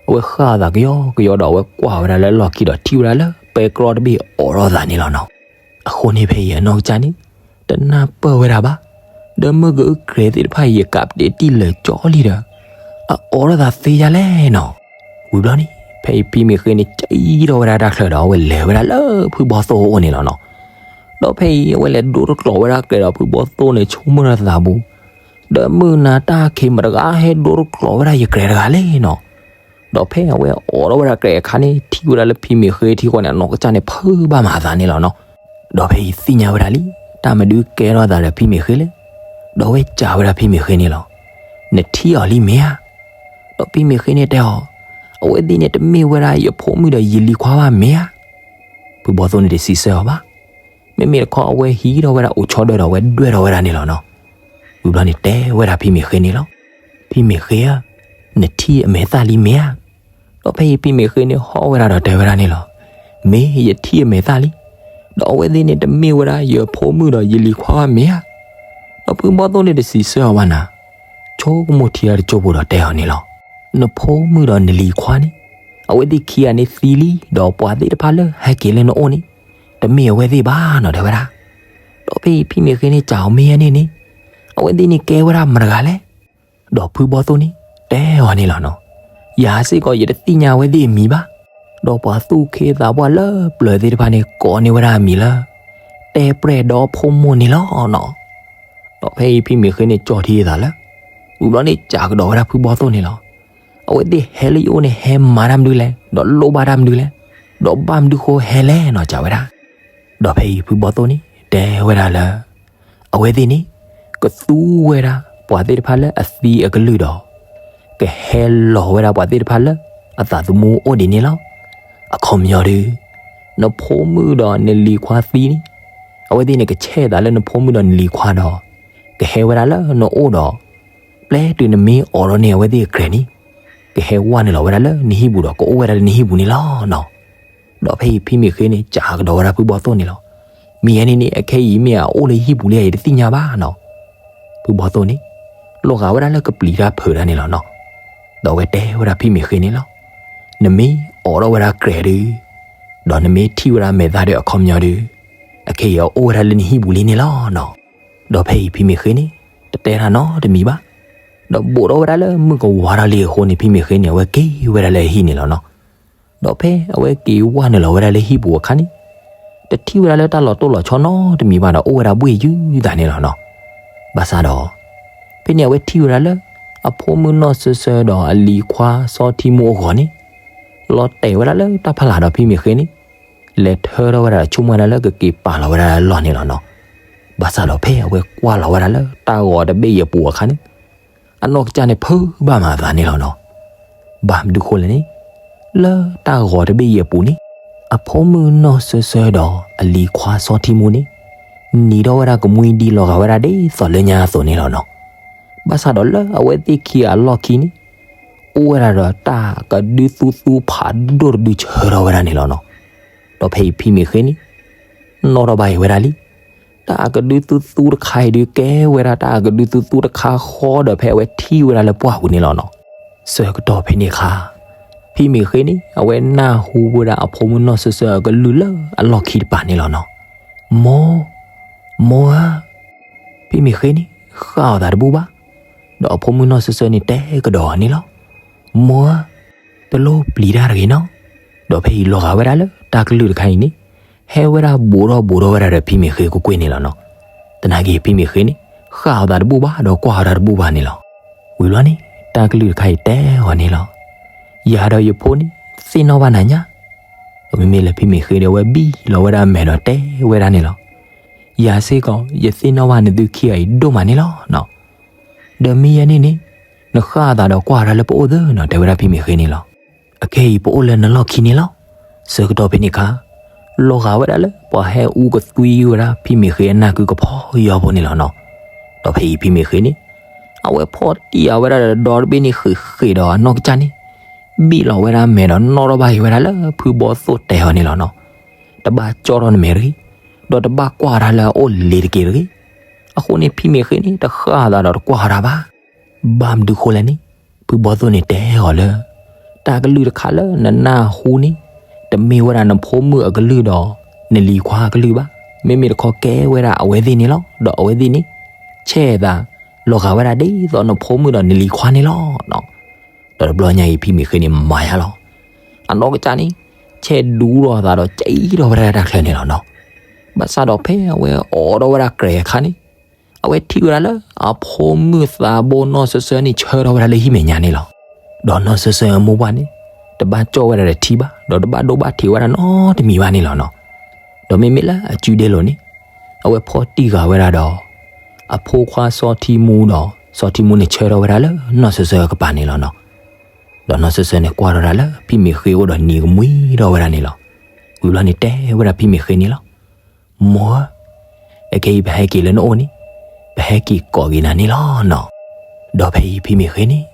အဝဲဃၣ်အသးကယီကယီဒီးအဝဲကွၢ်ဝဲဒၣ်လၢအလီၢ်ခံဒီးထံၣ်ဝဲဒၣ်လၢပဲတြီတဘ့ၣ်အိးထီၣ်သးန့ၣ်လီၤနီၤ. အဃိန့ၣ်ဖဲအံၤအနီၢ်ကစၢ်န့ၣ် တနၢ်ပၢၢ်ဝဲဒၣ်ဘၣ်. ဒီးမုၢ်ကအုၣ်ကြဲသ့ၣ်တဖၣ်အံၤ ယကးပတ့တံၢ်လၢာ်ကၠီလံဒီး အအိးထီၣ်သးသ့ယါလဲၣ်နီၤ. ဝံၤဘျီန့ၣ် ဖဲအံၤဖံမ့ၢ်ဃ့န့ၣ် ကံထီၣ်ဝဲဒၣ်တၢ်ချၢဒီး အဝဲလဲၤဝဲဒၣ်လၢဖုဘီသိၣ်အအိၣ်န့ၣ်လီၤနီၤ. ဒီးဖဲအံၤအဝဲလဲၤဒိတကျိးဝဲဒၣ်ကြဲးဒီးဖုဘီသိၣ်န့ၣ် ဆိကမိၣ်ဒီးသးပူၤ, ဒီးမုၢ်နၤတၢ်ခံးမတဂၤဟဲဒိတကျိးဝဲဒၣ်ယကြဲးတဂၤလဲၣ်နီၤ. ဒီးဖဲအဝဲအိးထီၣ်ဝဲဒၣ်ကြဲးအခါန့ၣ် ထံၣ်ဝဲဒၣ်လၢဖံမ့ၢ်ဃ့ထံဃီန့ၣ် အနီၢ်ကစၢ်န့ၣ် ဖုးဘၣ်မၤအသးန့ၣ်လီၤနီၤ. ဒီးဖဲအံၤသ့ၣ်ညါဝဲဒၣ်လံ တၢ်မနုၤကဲထီၣ်သးဒီးဖံမ့ၢ်ဃ့လဲၣ်. ဒီးအဝဲစံးဝဲဒၣ်ဖံမ့ၢ်ဃ့န့ၣ်လီၤ. နထံၣ်အီၤလံမ့ၢ်ဧါ. ဒီးဖံမ့ၢ်ဃ့န့ၣ်တဲအီၤ, အဝဲသ့ၣ်န့ၣ်တမ့ၢ်ဝဲဒၣ်ယဖိမုၣ်ဒီးယလံၤခွါဘၣ်မ့ၢ်ဧါ. ဖုဘီသိၣ်န့ၣ်တစံးဆၢအီၤဘၣ်. မ့မ့ၢ်တခီအဝဲဟံးထီၣ်ဝဲဒၣ်အိၣ်ဆီဒၢဒီးအဝဲဒွဲၣ်ထီၣ်ဝဲဒၣ်န့ၣ်လီၤနီၤ. ဝံၤဘျီန့ၣ်တဲဝဲဒၣ်ဖံမ့ၢ်ဃ့န့ၣ်လီၤ. ဖံမ့ၢ်ဃ့ဧၢ, နထံၣ်အမဲာ်သၣ်လံမ့ၢ်ဧါ. ဒီးဖဲအံၤဖံမ့ၢ်ဃ့န့ၣ်ဟီၣ်ဝဲဒၣ်ဒီးတဲဝဲဒၣ်န့ၣ်လီၤ. မ့ၢ်ယထံၣ်အမဲာ်သၣ်လံ. ဒီးအဝဲသ့ၣ်န့ၣ်တမ့ၢ်ဝဲဒၣ်ယဖိမုၣ်ဒီးယလံၤခွါဘၣ်မ့ၢ်ဧါ. ဒီးဖုဘီသိၣ်န့ၣ်တစံးဆၢအီၤဘၣ်နၤ, ဆိကမိၣ်ထံတၢ်တကၠိဖိဒီးတဲအီၤန့ၣ်လီၤ. နဖိမုၣ်ဒီးနလံၤခွါန့ၣ် အဝဲသ့ၣ်ခံဂၤန့ၣ်သံလံ, ဒီးပှၤသ့ၣ်တဖၣ်လၢဟဲက့ၤလၢနအိၣ်န့ၣ် တမ့ၢ်အဝဲသ့ၣ်ဘၣ်နီၤ တဲဝဲဒၣ်. ဒီးဖဲအံၤဖံမ့ၢ်ဃ့န့ၣ်စံးအီၤမ့ၢ်ဧါန့ၣ်န့ၣ်, အဝဲသ့ၣ်န့ၣ်ကဲဝဲဒၣ်မတဂၤလဲၣ်. ဒီးဖုဘီသိၣ်န့ၣ် တဲအီၤန့ၣ်လီၤနီၤ. ယၤစ့ၢ်ကီးယတသ့ၣ်ညါအဝဲသ့ၣ်အမံၤဘၣ်. ဒီးပှၤသူၣ်က့သးပှၢ်လၢပျၢၤသ့ၣ်တဖၣ်န့ၣ် ကိးန့ၢ်ဝဲဒၣ်အမံၤလၢ တဲပြဲၢ်ဒီဖိမိၢ်န့ၣ်လီၤနီၤ. ဒီးဖဲအံၤဖံမ့ၢ်ဃ့န့ၣ်ကၠီထံအသးလၢ ဝံၤဘျီန့ၣ်စံးကဒီးဝဲဒၣ်ဖုဘီသိၣ်န့ၣ်လီၤ. အဝဲသ့ၣ်ဟဲလၢယအိၣ်န့ၣ် ဟဲမၤတၢ်မနုၤလဲၣ်, ဒီးလိၣ်ဘၣ်တၢ်မနုၤလဲၣ်, ဒီးဘၣ်မနုၤဃိဟဲလဲၣ်နီၤ စံးဝဲဒၣ်. ဒီးဖဲအံၤဖုဘီသိၣ်န့ၣ် တဲဝဲဒၣ်လၢ အဝဲသ့ၣ်န့ၣ် ကသူဝဲဒၣ်ပှၤသ့ၣ်တဖၣ်လၢအသံအကလုၢ်ဒီး ကဟဲလီၤဝဲဒၣ်ပှၤသ့ၣ်တဖၣ်လၢအသးသမူအိၣ်ဒံးန့ၣ်လီၤ. အခီပညီဒီး နဖိမုၣ်ဒီးနလံၤခွါသံန့ၣ် အဝဲသ့ၣ်န့ၣ်ကဆဲးသးလၢနဖိမုၣ်ဒီးနလံၤခွါဒီး ကဟဲဝဲဒၣ်လၢနအိၣ်ဒီး ပျဲတုၤနမ့ၢ်အိးထီၣ်န့ၢ်အဝဲသ့ၣ်အကြဲးန့ၣ် ကဟဲဝဲနုာ်လီၤဝဲဒၣ်လၢနဟံၣ်ပူၤဒီး ကအိၣ်ဝဲဒၣ်လၢနဟံၣ်ပူၤန့ၣ်လီၤနီၤ. ဒီးဖဲအံၤဖံမ့ၢ်ဃ့န့ၣ် စံးကဒီးဝဲဒၣ်ဖုဘီသိၣ်န့ၣ်လီၤ. မ့ၢ်ယဲန့ၣ်န့ၣ် အခဲအံၤမ့ၢ်အအိၣ်လၢဟံၣ်ပူၤလံဧါ ယတသ့ၣ်ညါဘၣ်နီၤ. ဖုဘီသိၣ်န့ၣ် လီၤဂာ်ဝဲဒၣ်လၢကပျံၤတၢ်ဖုးတၢ်န့ၣ်လီၤနီၤ. ဒီးအဝဲတဲဝဲဒၣ်ဖံမ့ၢ်ဃ့န့ၣ်လီၤ. နမ့ၢ်အိးထီၣ်ဝဲဒၣ်ကြဲးဒီး ဒီးနမ့ၢ်ထံၣ်ဝဲဒၣ်မဲာ်သၣ်ဒီးအခီပညီဒီး အခဲအံၤအအိၣ်ဝဲဒၣ်လၢနဟံၣ်ပူၤလံန့ၣ်လီၤနီၤ. ဒီးဖဲအံၤဖံမ့ၢ်ဃ့န့ၣ် တတဲတၢ်နီတမံၤဘၣ်. ဒီးဘူးထီၣ်ဝဲဒၣ်လၢမုၢ်ကဝါထီၣ်လံအဃိန့ၣ် ဖံမ့ၢ်ဃ့န့ၣ် အဝဲက့ၤဝဲဒၣ်လၢအဟံၣ်န့ၣ်လီၤနီၤ. ဒီးဖဲအဝဲက့ၤဝဲနုာ်လီၤဝဲဒၣ်လၢဟံၣ်ပူၤအခါန့ၣ် တထံၣ်ဝဲဒၣ်လၢတၢ်လီၤတိၢ်လီၤဆီနီတမံၤဘၣ်ဒီး အိၣ်ဝဲဒၣ်ဘှ့ၣ်ယုၤသးန့ၣ်လီၤနီၤ. ဘၣ်ဆၣ်ဒီး ဖဲန့ၣ်အဝဲထံၣ်ဝဲဒၣ်လၢ အဖိမုၣ်နီၢ်စၢၤစၢၤဒီးအလံၤခွါစီထံမိၢ်အဂီၤန့ၣ် လီၤတဲာ်ဝဲဒၣ်လၢတၢ်ဖီလာ်ဒီးဖံမ့ၢ်ဃ့န့ၣ် လဲၤထၢထီၣ်ဝဲဒၣ်ဒီးဆိကမိၣ်ဝဲဒၣ်လၢကက့ၤပာ်လီၤဝဲဒၣ်လၢလီၢ်န့ၣ်လီၤနီၤ. ဘၣ်ဆၣ်ဒီးဖဲအဝဲကွၢ်လီၤဝဲဒၣ်လၢတၢ်ဂီၤတဘ့ၣ်အံၤအပူၤအခါန့ၣ် အနီၢ်ကစၢ်န့ၣ်ဖုးဘၣ်မၤအသးန့ၣ်လီၤနီၤ. ဘၣ်မနုၤဃိလဲၣ်န့ၣ် လၢတၢ်ဂီၤတဘ့ၣ်အံၤအပူၤန့ၣ် အဖိမုၣ်နီၢ်စၢၤစၢၤဒီးအလံၤခွါစီထံမိၢ်န့ၣ် နံၤထီၣ်ဝဲဒၣ်ကမှံဒံလီၤဂာ်ဝဲဒၣ်ဒ်သိးလၢညါအသိးန့ၣ်လီၤနီၤ. ဘၣ်ဆၣ်ဒီးလၢအဝဲသ့ၣ်ခံဂၤအလီၢ်ခံန့ၣ် အိၣ်ဝဲဒၣ်ဒီးတၢ်ကဒုသူသူဖးဒိၣ်တဒုဆၢထီၣ်ဝဲဒၣ်န့ၣ်လီၤနီၤ. ဒီးဖဲအံၤဖံမ့ၢ်ဃ့န့ၣ် နီၣ်ထီၣ်ဘၣ်အံၤဝဲဒၣ်လံ တၢ်အကဒုသူသူတခါအံၤဒုး ကဲဝဲဒၣ်တၢ်အကဒုသူသူတခါဃီဒီး ဖဲအဝဲထံၣ်ဝဲဒၣ်လၢပှၢ်ပူၤန့ၣ်လီၤနီၤ. ဆၢကတီၢ်ဖဲန့ၣ်အခါ ဖံမ့ၢ်ဃ့န့ၣ် အဝဲနၢ်ဟူဝဲဒၣ်အဖိမုၣ်နီၢ်စၢၤစၢၤအကလုၢ်လၢအလီၢ်ခံတပၤန့ၣ်လီၤနီၤ. မိၢ်, မိၢ်ဧၢ, ဖံမ့ၢ်ဃ့န့ၣ် ဃၣ်အီၤသးတဘူၣ်ဘၣ်. ဒီးအဖိမုၣ်နီၢ်စၢၤစၢၤန့ၣ်တဲကဒီးအီၤန့ၣ်လီၤ. မိၢ်ဧၢ, တလိၣ်ပျံၤတၢ်တဂ့ၤနီၤ. ဒီးဖဲအံၤလီၤဂာ်ဝဲဒၣ်လၢတၢ်ကလုၢ်တခါအံၤန့ၣ် ဟဲဝဲဒၣ်ဘူးထီၣ်ဘူးထီၣ်ဝဲဒၣ်ဒီးဖံမ့ၢ်ဃ့ကွ့ၢ်ကွ့ၢ်န့ၣ်လီၤနီၤ. သနာ်က့ဖံမ့ၢ်ဃ့န့ၣ် ဃၣ်အီၤသးတဘူၣ်ဘၣ်ဒီးကွၢ်အီၤတၢ်တဘူၣ်ဘၣ်န့ၣ်လီၤ. ဝံၤဘျီန့ၣ် တၢ်ကလုၢ်တခါအံၤတဲအီၤန့ၣ်လီၤ. ယၤဒီးယဖိန့ၣ် သ့ၣ်နီၣ်ဘၣ်နၤညါ ဒီးမ့မ့ၢ်လၢဖံမ့ၢ်ဃ့ဒီးအဝဲဘံၣ်လီၤဝဲဒၣ်အမဲာ်ဒီးတဲဝဲဒၣ်န့ၣ်လီၤ. ယၤစ့ၢ်ကီး ယသ့ၣ်နီၣ်ဘၣ်နသုခံဂၤအံၤဒိၣ်မးန့ၣ်လီၤနီၤ. ဒီးမ့ၢ်ယဲန့ၣ်န့ၣ် နဃၣ်အသးဒီးကွၢ်တၢ်လၢပအိၣ်သ့နီၤ တဲဝဲဒၣ်ဖံမ့ၢ်ဃ့န့ၣ်လီၤ. အခဲအံၤပအိၣ်လၢနလီၢ်ခံန့ၣ်လီၤ. ဆၢကတီၢ်ဖဲန့ၣ်အခါ လီၤဂာ်ဝဲဒၣ်လၢပှၤဟဲအူကသွံဝဲဒၣ်ဖံမ့ၢ်ဃ့အနၢ်ကုကဖီယီဖိန့ၣ်လီၤနီၤ. ဒီးဖဲအံၤဖံမ့ၢ်ဃ့န့ၣ် အဝဲဖီၣ်တံၢ်အဝဲဒၣ်ဒီးဒီတဘ့ၣ်န့ၣ်ဃ့ၢ်ဃ့ၢ်ဒီးအနီၢ်ကစၢ်န့ၣ် ဘံၣ်လီၤဝဲဒၣ်မဲာ်ဒီးနီၣ်ထီၣ်ဘၣ်အံၤဝဲဒၣ်လၢဖုဘီသိၣ်တဲအီၤန့ၣ်လီၤနီၤ. တဘၣ်ကၠီထီၣ်နမဲာ်တဂ့ၤ, ဒီးတဘၣ်ကွၢ်တၢ်လၢအအိၣ်လ့ၤတက့ၢ်တဂ့ၤ. အဃိန့ၣ်ဖံမ့ၢ်ဃ့န့ၣ် တဃၣ်အသးဒီးတကွၢ်တၢ်ဘၣ်. ဘၣ်မနုၤဃိလဲၣ်န့ၣ် ဖုဘီသိၣ်န့ၣ်တဲအီၤလၢ တၢ်ကလုၢ်တခါလၢနနၢ်ဟူန့ၣ် တမ့ၢ်ဝဲဒၣ်နဖိမုၣ်အကလုၢ်ဒီး နလံၤခွါအကလုၢ်ဘၣ်. မ့မ့ၢ်တခီကဲဝဲဒၣ်အဝဲသ့ၣ်န့ၣ်လီၤ. ဒီးအဝဲသ့ၣ်န့ၣ် ဆဲးသး လီၤဂာ်ဝဲဒၣ်ဒ်သိးနဖိမုၣ်ဒီးနလံၤခွါန့ၣ်လီၤနီၤ. ဒီးတဘျီညါအံၤ ဖံမ့ၢ်ဃ့န့ၣ်မၤယါလီၤ. အနီၢ်ကစၢ်န့ၣ် ဆဲးဒူထီၣ်သးဒီး ကံထီၣ်ဝဲဒၣ်တၢ်ချၢန့ၣ်လီၤနီၤ. ဘၣ်ဆၣ်ဒီးဖဲအဝဲအိးထီၣ်ဝဲဒၣ်ကြဲးအခါန့ၣ် အဝဲထံၣ်ဝဲဒၣ်လၢ အဖိမုၣ်သးဘိနီၢ်စၢၤစၢၤန့ၣ် ဆၢထီၣ်ဝဲဒၣ်လၢဟံၣ်မဲာ်ညါန့ၣ်လီၤ. ဒီးနီၢ်စၢၤစၢၤအမိၢ်ပှၢ်န့ၣ် တဘၣ်ကၠီၣ်ဝဲဒၣ်ဒီးထံဘၣ်, ဒီးတဘၣ်ဒိဘၣ်ထံးဝဲဒၣ်နီတမံၤဘၣ်န့ၣ်လီၤနီၤ. ဒီးမ့မ့ၢ်လၢအစုဒ့လိၤန့ၣ် အဝဲဖီၣ်တံၢ်ဃာ်ဝဲဒၣ်ဒီး အဖိခွါစီၤထံမူဒီး စီၤထံမူန့ၣ်ဆၢထီၣ်ဝဲဒၣ်လၢနီၢ်စၢၤစၢၤအကပၤန့ၣ်လီၤနီၤ. ဒီးနီၢ်စၢၤစၢၤန့ၣ်ကွၢ်ထီၣ်ဒၣ်လၢ ဖံမ့ၢ်ဃ့အိၣ်ဒီးနံၤကမှံထီၣ်ဝဲဒၣ်န့ၣ်လီၤ. ဝံၤဘျီန့ၣ်တဲဝဲဒၣ်ဖံမ့ၢ်ဃ့န့ၣ်လီၤ. မိၢ်ဧၢ, အခဲအံၤပဟဲက့ၤလၢနအိၣ်န့ၣ် ပဟဲက့ၤကိးက့ၤနၤန့ၣ်လီၤနီၤ. ဒီးဖဲအံၤဖံမ့ၢ်ဃ့န့ၣ်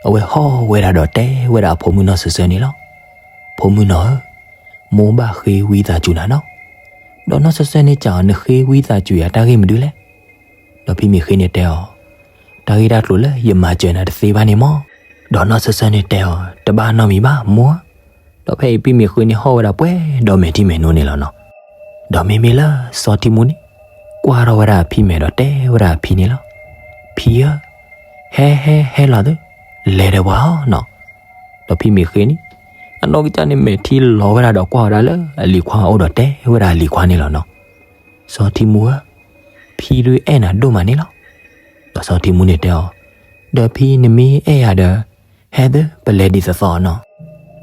အဝဲဟီၣ်ဝဲဒၣ်ဒီးတဲဝဲဒၣ်အဖိမုၣ်နီၢ်စၢၤစၢၤန့ၣ်လီၤ. ဖိမုၣ်နီၤဧၢ, မိၢ်ဘၣ်ဃ့ဝံသးစူၤနၤနီၤ. ဒီးနီၢ်စၢၤစၢၤန့ၣ်စံးအီၤ နဃ့ဝံသးစူၤယၤတၢ်ဂ့ၢ်မနုၤလဲၣ်. ဒီးဖံမ့ၢ်ဃ့န့ၣ်တဲအီၤ, တၢ်ဂ့ၢ်တၢ်ကျိၤလၢယမၤစၢၤနၤတသ့ဘၣ်န့ၣ်မီၢ်. ဒီးနီၢ်စၢၤစၢၤန့ၣ်တဲအီၤ, တဘၣ်နီတမံၤဘၣ်မိၢ်ဧၢ. ဒီးဖဲအံၤဖံမ့ၢ်ဃ့န့ၣ်ဟီၣ်ဝဲဒၣ်ပှဲၤဒီးမဲာ်ထံမဲာ်နိန့ၣ်လီၤနီၤ. ဒီးမ့မ့ၢ်လၢစီၤထံမူန့ၣ် ကွၢ်ထီၣ်ဝဲဒၣ်အဖံမဲာ်ဒီးတဲဝဲဒၣ်အဖံန့ၣ်လီၤ. ဖံဧၢ, ဟဲဟဲဟဲလီၤသု, လဲၤဒီးပှၤဧၢနီၤ. ဒီးဖံမ့ၢ်ဃ့န့ၣ် အနီၢ်ကစၢ်န့ၣ်မဲာ်ထံလီၤဝဲဒၣ်ဒီးကွၢ်ဝဲဒၣ်လၢအလံၤခွါအအိၣ်ဒီးတဲဝဲဒၣ်အလံၤခွါန့ၣ်လီၤနီၤ. စီၤထံမူဧၢ, ဖံဒုးအဲၣ်နၤဒိၣ်မးန့ၣ်လီၤ. ဒီးစီၤထံမူန့ၣ်တဲအီၤ, ဒီးဖံနမ့ၢ်အဲၣ်ယၤဒီး ဟဲသုပလဲၤဒ်သိးသိးနီၤ.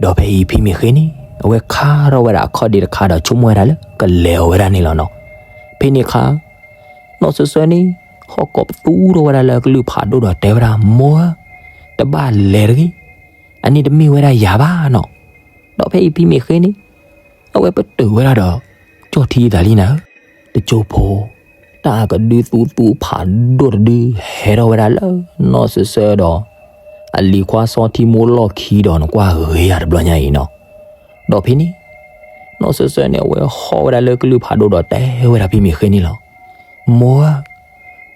ဒီးဖဲအံၤဖံမ့ၢ်ဃ့န့ၣ် အဝဲခါထီၣ်ဝဲဒၣ်အခီၣ်ဒ့တခါဒီးဆိကမိၣ်ဝဲဒၣ်လၢကလဲၤအီၤဝဲဒၣ်န့ၣ်လီၤနီၤ. ဖဲန့ၣ်အခါ နီၢ်စၢၤစၢၤန့ၣ် ဟီၣ်ကိးပသူထီၣ်ဝဲဒၣ်လၢအကလုၢ်ဖးဒိၣ်ဒီးတဲဝဲဒၣ် မိၢ်ဧၢ, တဘၣ်လဲၤတဂ့ၤ, အန့ၣ်တမ့ၢ်ဝဲဒၣ်ယၤဘၣ်နီၤ. ဒီးဖဲအံၤဖံမ့ၢ်ဃ့န့ၣ် အဝဲပတုာ်ဝဲဒၣ်ဒီး ကၠီၣ်ထံသးလံနၤဧၢ, တကၠိဖိ တၢ်ကဒုသူသူဖးဒိၣ်တဒုဟဲထီၣ်ဝဲဒၣ်လၢနီၢ်စၢၤစၢၤဒီး အလံၤခွါစီၤထံမူလီၢ်ခံဒီးနကွၢ်ဂ့ၤယၤတဘျီညါအံၤနီၤ. ဒီးဖဲန့ၣ် နီၢ်စၢၤစၢၤန့ၣ် အဝဲဟီၣ်ဝဲဒၣ်လၢကလုၢ်ဖးဒိၣ်ဒီးတဲဝဲဒၣ်ဖံမ့ၢ်ဃ့န့ၣ်လီၤ. မိၢ်ဧၢ,